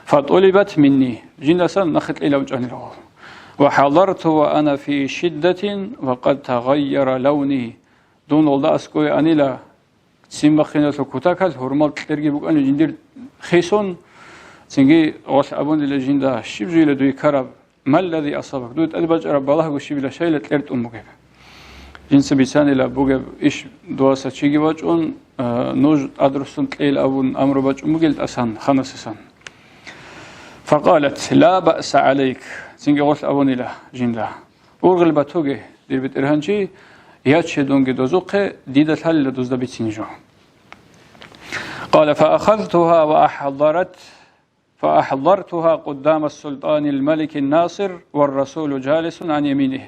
فطلبت مني, жиндасан нахъе кьейилан чӀанила гъов. وحضرت وأنا في شدة وقد تغير لوني. Дун гъолда аскӀове анила, ццин бахъиналъул кутакалъ гьурмал кьерги букӀана жиндир хисун, цинги гъолъ абунила жинда: щиб жойила дуе ккараб? ما الذي أصابك؟ Дуе тӀаде бачӀараб балагьго щибила, щайила кьертӀун бугеб? Жинца бицанила бугеб иш: дуваса чиги вачӀун, а, нуж тӀадрусун кьейил абун амру бачӀун бугел тӀасан, ханасасан. فقالت: لا بأس عليك. Цинги гъолъ абунила жинда: ургъел батуге, дир бетӀергьанчи, яче дунги дозухъе, дида лъалила дузда бицине жо. قال: فأخذتها وأحضرت فأحضرتها قدام السلطان الملك الناصر والرسول جالس عن يمينه.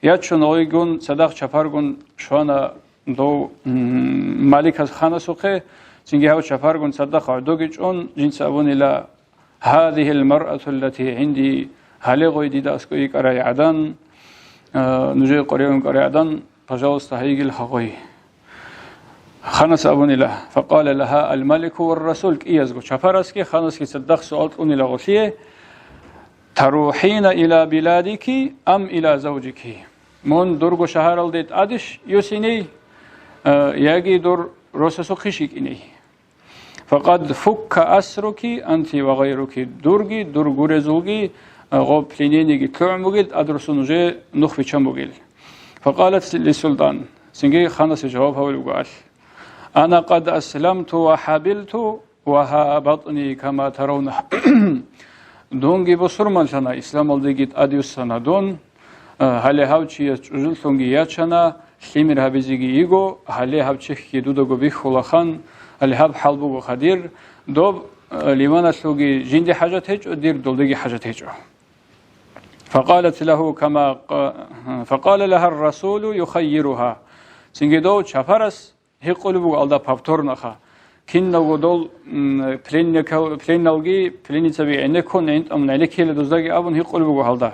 Ячун гъойгун, цадахъ чапаргун щвана дов, м, маликас ханасухъе, цинги гьав чапаргун цадахъ гӀодоги чӀун, жинца абунила: هذه المرأة التي عندي, гьале гъой дида аскӀой йикӀарай гӀадан, а, нужее къваригӀун йикӀарай гӀадан, пожалуйста, гьайигел гьагъой. Ханас абунила, فقال لها الملك والرسول, кӀиязго, чапарасги ханасги цадахъ суал кьунила гъолъие: تروحين إلى بلادك أم إلى زوجك؟ Мун дурго шагьаралде тӀадищ йосиней, а, яги дур росасухъищ йикӀиней? فقد فك أسرك أنت وغيرك, дурги дур гурезулги гъоб пленениги лъугӀун бугел, тӀадрусун уже нух биччан бугел. Факъалат лисултан, цинги ханасе жаваб гьабулеб буго гьалъ: «Ана къад асламту ва хӀабилту, ва гьа батӀни кама таравна». Дунги бусурманлъана, исламалдеги тӀадвуссана дун, а, гьале гьав чияс чӀужулъунги ячана, лъимер гьабизеги йиго, гьале гьаб чехьги дудаго бихьулахан, гьале гьаб хӀал буго хадир, доб, а, ливаналъулги жинде хӀажат гьечӀо, дир долдеги хӀажат гьечӀо. Факъалат лагьу кама ка-, факъала лагьар расулу юхаййиругьа. Цинги дов чапарас гьикъулеб буго алда повторноха. Киналго дол, м, пленникал-, пленналги, пленницаби гӀенеккун, гӀинтӀамун гӀенеккила дуздаги абун гьикъулеб буго гьалда: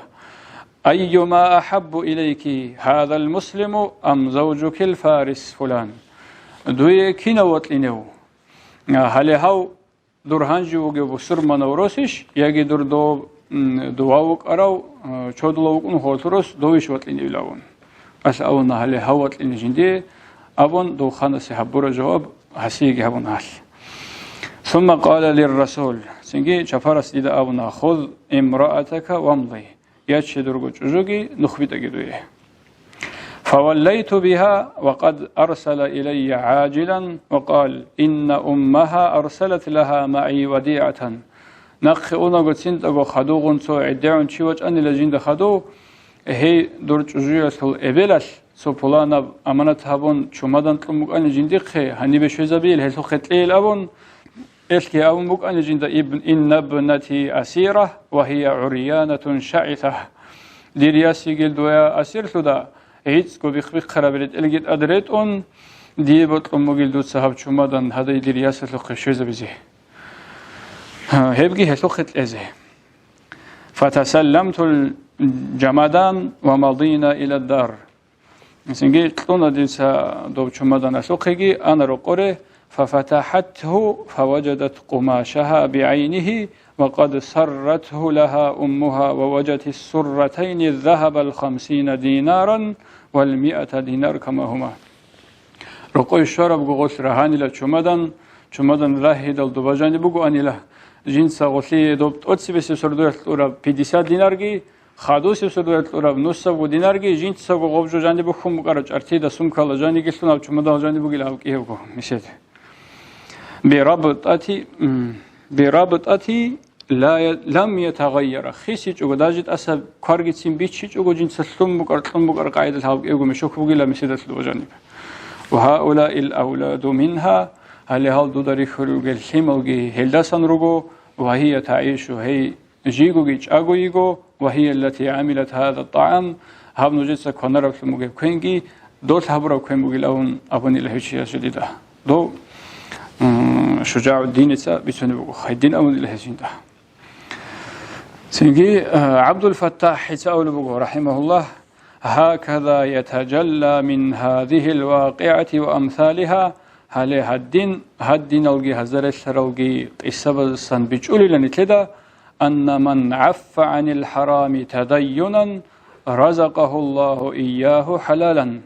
«Айюма ахӀаббу илайки, гьадал муслиму ам завжукил фарис фулан?» Дуе кинав вокьинев? А, гьале гьав дур гьанжи вугев бусурманав росищ, яги дур дов, м, дував вукӀарав, э, чодулав вукӀун гьолъул рос довищ вокьиневилавун? Алъ авуна гьале гьав вокьине жиндие, абун, дов ханасе гьабура жаваб гьасиеги гьабун гьалъ. Сумма къала лир расул, цинги чапарас дида абуна: «Хуз имраатака вамли». Яче дурго чӀужуги, нух битӀаги дуе. Фаваллайту биха ва къад арсала илайя гӀажилан ва къал: «Инна уммаха арсалат лагьа магӀи вадигӀатан». Нахъе унаго цинтӀаго хадугъун цо гӀедегӀун чи вачӀанила жинда хадув, гьей дур чӀужуялъул эбелалъ цо пуланаб аманат гьабун чумадан кьун букӀани жиндихъе, гьанибе щвезабийил гьелъухъе кьейил абун, Элъги абун букӀана жинда: «Ибн-, инна бнати асира ва гьия гӀурьянатун шагӀиса». Дир яс йигел дуе асирлъуда, гӀицӀго бихъ-бихъараб ретӀелги тӀад ретӀун, дие бокьун бугел дуца гьаб чумадан гьадай дир ясалъухъе щвезабизе. Гьебги гьелъухъе кьезе. Фатасалламтул жамадан ва мадина ила дар. Цинги кьуна дица доб чумаданалъухъеги, ана рокъоре, фафатахӀатгьу, фаважадат къумашагьа бигӀайнигьи, ва къад сарратгьу лагьа уммугьа, ва важадат сурратайни загьабал хамсина динаран вал миата динар кама гьума. Рокъой щвараб гугъулъ рагьанила чумадан, чумадан рагьидал доба жаниб бугоанила, жинца гъолъие доб тӀоцебесеб сордоялъ кьураб пятьдесят динарги, хадусеб сордоялъ кьураб нусабго динарги, жинцаго гъоб жо жаниб бухьун букӀараб чӀартида сумкала жаниги лъун гьаб чумадал жаниб бугила гьаб кӀиябго месед. Бирабтати, м, бирабтати ла я-, лам ятагъайяра. ХисичӀого, даже тӀаса кваргицин бичичӀого, жинца лъун букӀар, кьун букӀар къагӀидал гьаб кӀиябго мешок бугила меседалъ доб жаниб. Ва гьаулаил авладу мингьа, гьале гьал дуда рихьулел ругел лъималги гьелдасан руго, ва гьия тагӀишу, гьей жигоги чӀаго йиго, ва гьия аллати гӀамилат гьаза тӀагӀам, гьаб нужеца кванараблъун бугеб квенги, долъ гьабураб квен бугилан абунила гьев чияс жидида. Дов, м, ШужагӀуддиница бицунеб буго, гьедин абунила гьез жинда. Цинги, а, ГӀабдул-Фаттахица абулеб буго, рахӀимагьуллагь: «Гьаказа ятажалла мин гьазигьил вакъигӀати ва амсалигьа», гьале гьадин, гьадиналги гьазарелъаралги къисабаздасан бичӀчӀулила нилъеда, «Анна ман гӀаффа гӀанил хӀарами тадайюнан, разакъагьу Аллагьу ийягьу хӀалалан».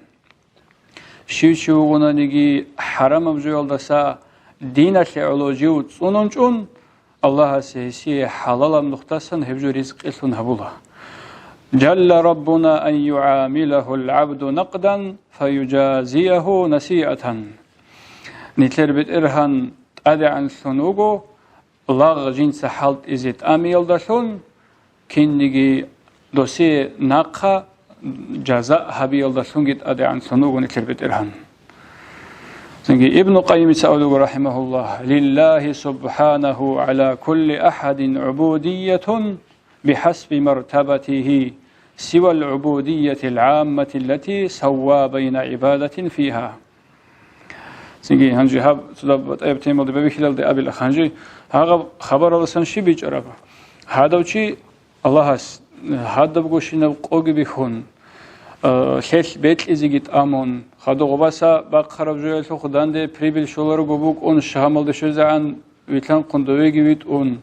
Щив чи вугонаниги хӀарамаб жоялдаса диналъе гӀоло жив цӀунун чӀун, Аллагьас гьесие хӀалалаб нухдасан гьеб жо ризкъилъун гьабула. «Жалла Раббуна ан югӀамилагьул гӀабду накъдан фаюжазиягьу насиатан». Нилъер БетӀергьан тӀадегӀанлъун вуго, лагъ жинца хӀалтӀизе тӀамиялдалъун, кинниги досие нахъа жаза гьабиялдалъунги тӀадегӀанлъун вуго нилъер БетӀергьан. Цинги Ибну Къайимица абулеб буго, рахӀимагьуллагь: «Лиллагьи субхӀанагьу гӀала кулли ахӀадин гӀубудиятун бихӀасби мартабатигьи, сивал гӀубудиятил гӀаммати аллати савва байна гӀибадатин фигьа». Цинги гьанже гьаб цо дагьаб батӀаяб темалда бабихьилалде абила, гьанже гьагъаб хабаралдасан щиб бичӀчӀараб? Гьадав чи Аллагьас гьадабгощинаб къоги бихьун, э, лъелъ бекьизеги тӀамун, хадув гъобаса бахъараб жоялъухъ данде прибыль щоларого букӀун, шагьамалде щвезегӀан вилълъанхъун довеги витӀун,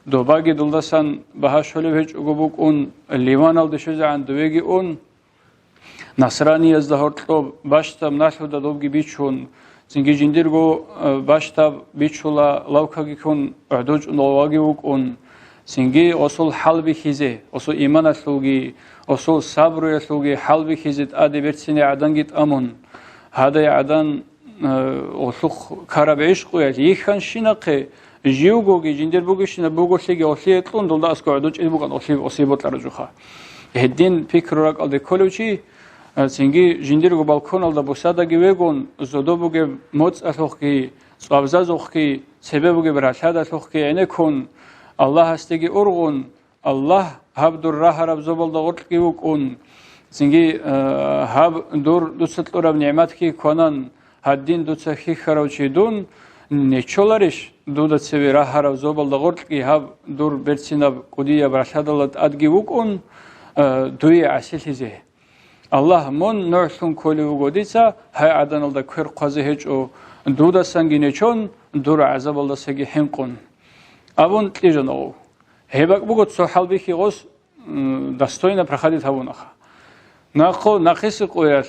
добаги долдасан багьа щолеб гьечӀого букӀун, Ливаналде щвезегӀан довеги ун, насраниязда гьоркьоб бащдаб налъуда добги бичун, цинги жиндирго, э, бащдаб бичула лавкаги ккун, гӀодов чӀун гъоваги вукӀун, Цинги гъосул хӀалбихьизе, гъосул иманалъулги, гъосул сабруялъулги хӀалбихьизе тӀаде берцине гӀаданги тӀамун, гьадай гӀадан, э, гъолъухъ ккараб гӀишкъуялъ йихьанщинахъе, живгоги, жиндир бугищинаб буголъиги гъолъие кьун, долда аскӀов гӀодочӀизе букӀан гъолъи, гъосие бокьараб жоха. Гьедин пикру ракӀалде кколев чи, э, цинги жиндирго балконалда бусадаги вегун, зодо бугеб моцӀалъухъги, цӀвабзазухъги, цебе бугеб ралъадалъухъги гӀенеккун, Аллагьасдеги ургъун, Аллагь, гьаб дур рагьараб зобалда гъоркьги вукӀун, цинги, э, гьаб дур дуца кьураб нигӀматги кванан, гьадин дуца хьихьарав чи дун, нечоларищ дуда цеве рагьараб зобалда гъоркьги гьаб дур берцинаб кӀудияб ралъадалда тӀадги вукӀун, э, дуе гӀасилъизе? Аллагь, мун нугӀлъун кколев вуго дица, гьай гӀаданалда квер хъвазе гьечӀо, дудасанги нечон, дур гӀазабалдасаги хӀинкъун, абун кьижана гъов. Гьеб бакӀ буго цо хӀалбихьи гъос, м, достойно проходить гьабунаха. Нахъо нахъисеб къоялъ,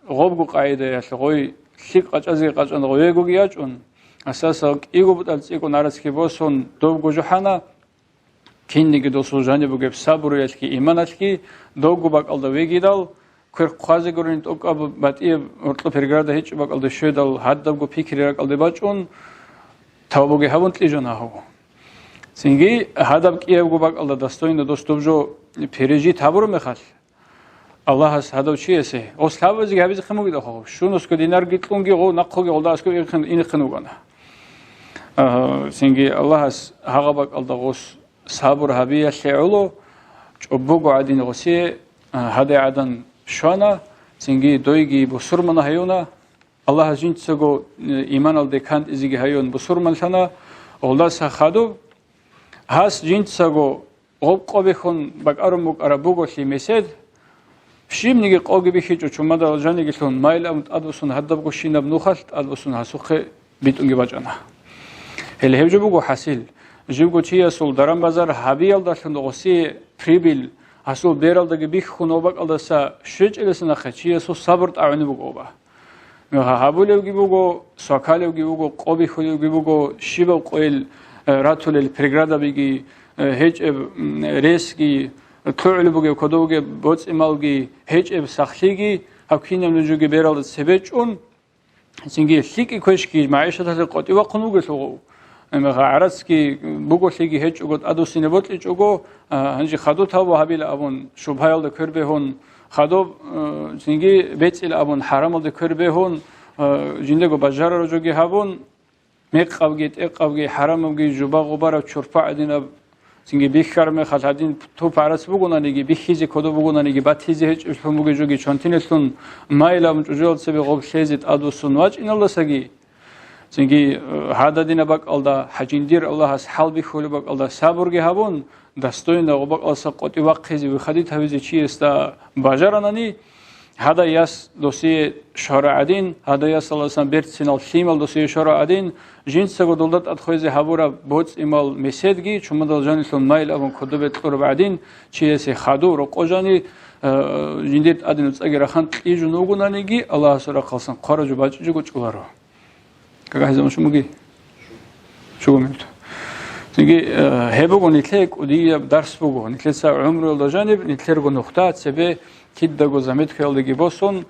гъобго къагӀидаялъ гъой лъикӀ къачӀазе къачӀан гъовегоги ячӀун, асаса кӀиго бутӀал цӀикӀкӀун гӀарацги босун, добго жухӀана, кинниги досул жаниб бугеб сабруялъги иманалъги добго бакӀалда вегидал, квер хъвазе гурин тӀокӀаб батӀияб гьоркьоб перграда гьечӀеб бакӀалда щведал, гьадабго пикри ракӀалде бачӀун, тавбуги гьабун кьижана гьав. Цинги гьадаб кӀиябго бакӀалда достойно дос доб жо пережить гьабураб мехалъ, Аллагьас гьадав чиясе, гъос лъабазеги гьабизехъин бугидахъо, щунусго динарги кьунги, гъо нахъоги гъолда аскӀов инехъин, инехъин вукӀана. А, цинги Аллагьас гьагъа бакӀалда гъос сабур гьабиялъе гӀоло, чӀобого гӀадин гъосие, а, гьадай гӀадан щвана, цинги дойги бусурмана гьаюна, Аллагьас жинцаго, э, иманалде кантӀизеги гьаюн бусурманлъана, гъолдаса хадуб, гьас жинцаго гъоб къо бихьун бакӀарун букӀараб буголъи месед, щибниги къоги бихьичӀо чумадал жанигилъун, майил абун тӀадбуссун гьадабго щинаб нухалъ тӀадбуссун гьасухъе битӀунги бачӀана. Гьеле гьеб жо буго хӀасил. Живго чиясул даран-базар гьабиялдалъун гъосие прибыль гьасул бералдаги бихьун ва бакӀалдаса щвечӀелесанахъе чиясул сабур тӀагӀуни буго оба. Гьа-, гьабулевги буго, свакалевги буго, къо бихьулевги буго, щибаб къойил, э, ратулел преградабиги, э, гьечӀеб, м, ресги, лъугӀулеб бугеб кодовге боцӀи-малги, гьечӀеб сахлъиги, гьаб кинаб нужеги бералда цебе чӀун, цинги лъикӀи квешги магӀишаталъе къотӀи вахъун вугелъул гъов. Гьеб гӀарацги буголъиги гьечӀого, тӀадвуссине бокьичӀого, а, гьанже хадуб тавба гьабила абун, шубгьаялда квер бегьун, хадуб, э, цинги бецӀила абун, хӀарамалда квер бегьун, э, жиндаго бажарараб жоги гьабун, мекъабги, тӀекъабги, хӀарамабги, жуба-гъубараб чорпа гӀадинаб, цинги бихьараб мехалъ гьадин туп гӀарац бугонаниги, бихьизе кодоб бугонаниги, батизе гьечӀеблъун бугеб жоги чвантинелъун, майил абун чӀужуялда цебе гъоб лъезе тӀадвуссун вачӀиналдасаги, цинги, э, гьададинаб бакӀалда, гьа жиндир Аллагьас хӀалбихьулеб бакӀалда сабурги гьабун, достойно гъоб бакӀалдаса къотӀи вахъизе, выходить гьабизе чиясда бажаранани, гьадай яс досие щвара гӀадин, гьадай ясалдасан берцинал лъимал досие щвара гӀадин, жинцаго долда тӀад хвезе гьабураб боцӀи-мал меседги, чумадал жанилъун майил абун кодобе кьураб гӀадин, чиясе хадуб рокъо жани, э, жиндир тӀаде нуцӀаги рахан кьижун вугонаниги, Аллагьасул рахъалсан хъвараб жо бачӀизе гучӀуларо. КакахӀи заман чумуги? Чугу минут. Цинги, э, гьеб буго нилъее кӀудияб дарс буго. Нилъеца гӀумруялда жаниб, нилъерго нухда цебе кидаго заметкаялдаги босун,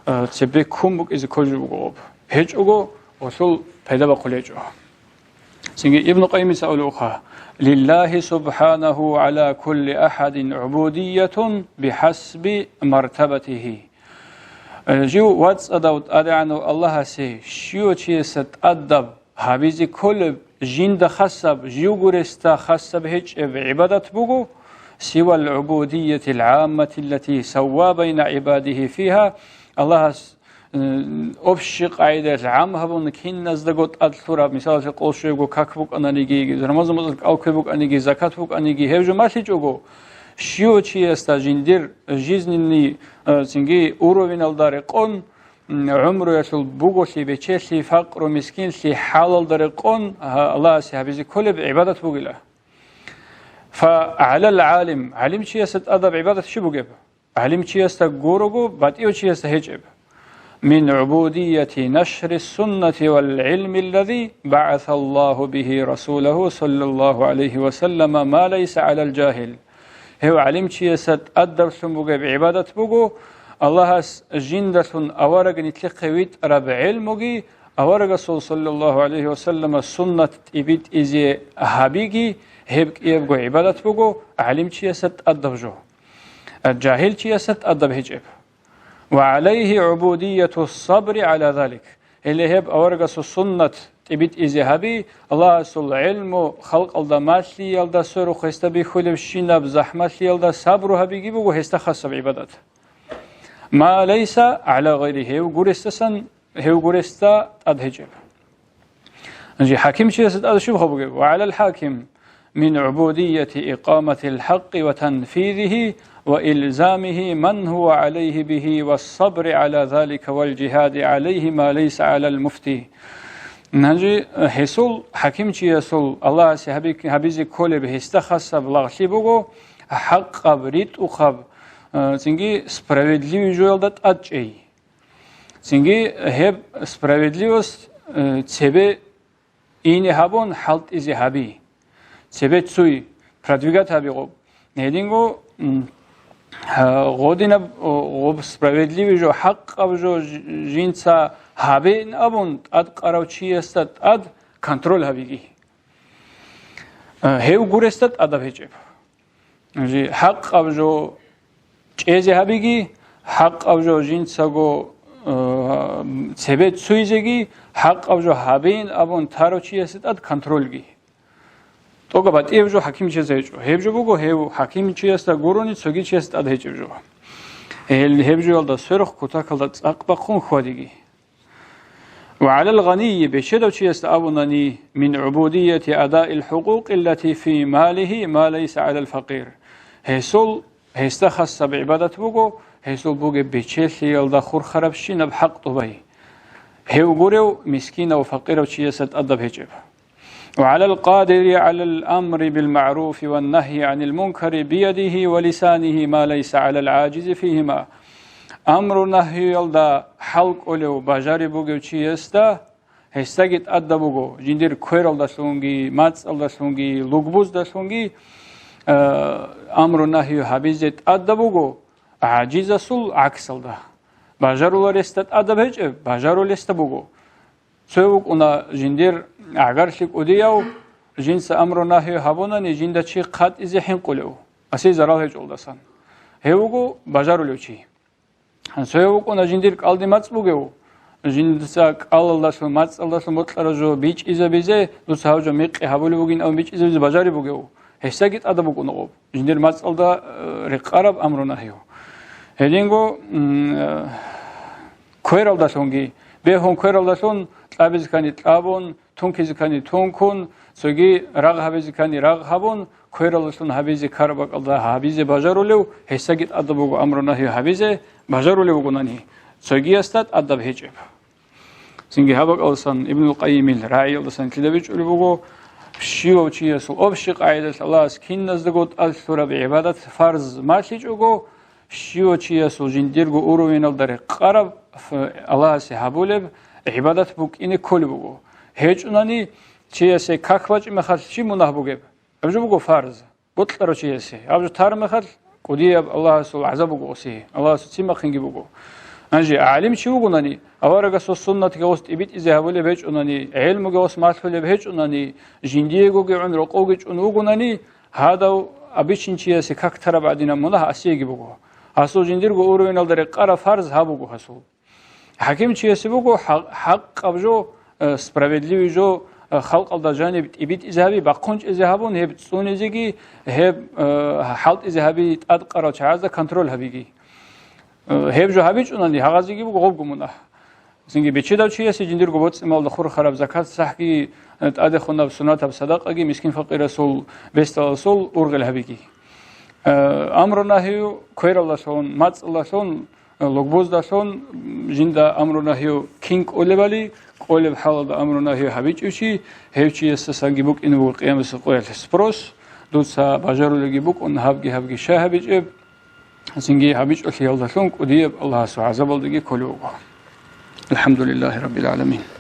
э, цебе ккун букӀизе кколеб буго гъоб. ГьечӀого, гъолъул пайда бахъулеб гьечӀо. Цинги Ибну Къайимица абулеб буго: «Лиллагьи субхӀанагьу гӀала кулли ахӀадин гӀубудиятун бихӀасби мартабатигьи». Э, жив вацӀцӀадав ТӀадегӀанав Аллагьасе щивав чиясда тӀадаб гьабизе кколеб, жинда хасаб, живго ресда хасаб гьечӀеб гӀибадат буго, сивал гӀубудиятил гӀамматиллати савва байна гӀибадигьи фигьа, Аллагьас, э, общий къагӀидаялъ гӀам гьабун киназдаго тӀад лъураб, мисалалъе, къолъ щвего как букӀананиги, рамазан муцӀал кӀал ккве букӀаниги, закат букӀаниги, гьеб жо малъичӀого, щивав чиясда жиндир жизненный, э, цинги уровеналда рекъон, м, гӀумруялъул буголъи, бечелъи, факъру, мискинлъи хӀалалда рекъон, гьа, Аллагьасе гьабизе кколеб гӀибадат бугила. Фа гӀалал гӀалим, гӀалимчиясда тӀадаб гӀибадат щиб бугеб? ГӀалимчиясда гурого, батӀияв чиясда гьечӀеб. من عبودية نشر السنة والعلم الذي بعث الله به رسوله صلى الله عليه وسلم ما ليس على الجاهل. Гьев гӀалимчиясда тӀадаблъун бугеб гӀибадат буго, Аллагьас жиндалъун авараг нилъехъе витӀараб гӀелмуги, аварагасул саллаллагьу гӀалайгьи ва саллама суннат тӀибитӀизе гьабиги, гьеб кӀиябго гӀибадат буго гӀалимчиясда тӀадаб жо. Жагьилчиясда тӀадаб гьечӀеб. وعليه عبودية الصبر على ذلك. Гьеле гьеб аварагасул суннат тӀибитӀизе гьаби, Аллагьасул гӀелму халкъалда малъиялда сверухъ гьесда бихьулебщинаб захӀмалъиялда сабру гьабиги буго гьесда хасаб гӀибадат. ما ليس على غيره, гьев гуресдасан, гьев гуресда тӀад гьечӀеб. Гьанже хӀакимчиясда тӀад щиб хабугеб? وعلى الحاكم من عبودية إقامة الحق وتنفيذه وإلزامه من هو عليه به والصبر على ذلك والجهاد عليه ما ليس على المفتي. Гьанже гьесул, хӀакимчиясул, Аллагьасе гьаби-, гьабизе кколеб гьесда хасаб лагълъи буго, хӀакъаб, ритӀухъаб, э, цинги справедливый жоялда тӀад чӀей. Цинги гьеб справедливость, э, цебе ине гьабун хӀалтӀизе гьаби. Цебе цуй продвигать гьаби гъоб. Гьединго, м, гьа, гъодинаб, о, гъоб справедливый жо, хӀакъаб жо ж-, жинца гьабеин абун, тӀадкъарав чиясда тӀад контроль гьабиги. Э, гьев гуресда тӀадаб гьечӀеб. Жи-, хӀакъаб жо чӀезе гьабиги, хӀакъаб жо жинцаго, э, цебе цуйзеги, хӀакъаб жо гьабеин абун тарав чиясе тӀад контрольги. ТӀока батӀияб жо хӀакимчиясда гьечӀо. Гьеб жо буго, гьев хӀакимчиясда гурони цоги чиясда тӀад гьечӀеб жо. Гьел-, гьеб жоялда сверухъ кутакалда цӀакъ бахъун хьвадиги. وعلى الغني, бечедав чиясда абунани, من عبودية أداء الحقوق التي في ماله ما ليس على الفقير. Гьесул, гьесда хасаб гӀибадат буго, гьесул бугеб бечелъиялда хурхарабщинаб хӀакъ тӀубай. Гьев гурев мискинав, факъирав чиясда тӀадаб гьечӀеб. وعلى القادر على الأمر بالمعروف والنهي عن المنكر بيده ولسانه ما ليس على العاجز فيهما. Амру-нагьиялда хӀал кӀолев, бажариб бугев чиясда гьесдаги тӀадаб буго, жиндир квералдалъунги, мацӀалдалъунги, лугбуздалъунги, э, амру-нагьи гьабизе тӀадаб буго, гӀажизасул гӀаксалда. Бажаруларесда тӀадаб гьечӀеб, бажарулесда буго. Цо вукӀуна жиндир гӀагарлъи кӀудияв, жинца амру-нагьи гьабунани жинда чи хъатӀизе хӀинкъулев, асе зарал гьечӀолдасан. Гьев вуго бажарулев чи. Цо вукӀуна жиндир кӀалди мацӀ бугев, жинца кӀалалдалъун, мацӀалдалъун бокьараб жо бичӀчӀизабизе, дуца гьав жо мекъи гьабулеб бугин абун бичӀчӀизабизе бажариб бугев. Гьесдаги тӀадаб букӀуна гъоб. Жиндир мацӀалда, э, рекъараб амру-нагьи. Гьединго, м, э, квералдалъунги, бегьун квералдалъун, кьабизе ккани кьабун, тункизе ккани тункун, цоги рагъ гьабизе ккани рагъ гьабун, квералдалъун гьабизе ккараб бакӀалда гьабизе бажарулев, гьесдаги тӀадаб буго амру-нагьи гьабизе, бажарулев вугонани, цогиясда тӀадаб гьечӀеб. Цинги гьаб бакӀалдасан Ибнул Къайимил рагӀиялдасан кида бичӀчӀулеб буго, щивав чиясул, общий къагӀидалъ Аллагьас киназдаго тӀад лъураб гӀибадат фарз малъичӀого, щивав чиясул жиндирго уровеналда рекъараб ф-, Аллагьасе гьабулеб гӀибадат букӀине кколеб буго. ГьечӀунани чиясе как бачӀи мехалъ чи мунагь бугеб? Гьаб жо буго фарз. Бокьарав чиясе. Гьаб жо тар мехалъ, кӀудияб Аллагьасул гӀазаб буго гъосие, Аллагьасул ццин бахъинги буго. Гьанже гӀалим чи вугонани, аварагасул суннатги гъос тӀибитӀизе гьабулеб гьечӀунани, гӀелмуги гъос малъулеб гьечӀунани, жиндиегоги гӀун рокъовги чӀун вугонани, гьадав абичин чиясе как тараб гӀадинаб мунагь асиеги буго. Гьасул жиндирго уровеналда рекъараб фарз гьаб буго гьасул. ХӀакимчиясе буго хӀа-, хӀакъаб жо, э, справедливый жо, э, халкъалда жаниб тӀибитӀизе гьаби, бахъун чӀезе гьабун, гьеб цӀунизеги, гьеб, э, хӀалтӀизе гьаби тӀадкъарал чагӀазда контроль гьабиги. Э, гьеб жо гьабичӀунани, гьагъазеги буго гъобго мунагь. Цинги бечедав чиясе жиндирго боцӀи-малда хурхараб закат, сахӀги, э, тӀадехунаб сунатаб садакъаги, мискин-факъирасул, бесдаласул ургъел гьабиги. Э, амру-нагьию квералдалъун, мацӀалдалъун, лугбуздалъун жинда амру-нагьи кин кӀолебали, кӀолеб хӀалалда амру-нагьи гьабичӀев чи, гьев чиясдасанги букӀине буго къиямасеб къоялъ спрос, дуца бажарулеги букӀун, гьабги-гьабги щай гьабичӀеб, цинги гьабичӀолъиялдалъун кӀудияб Аллагьасул гӀазабалдаги кколев вуго. الحمد لله رب العالمين.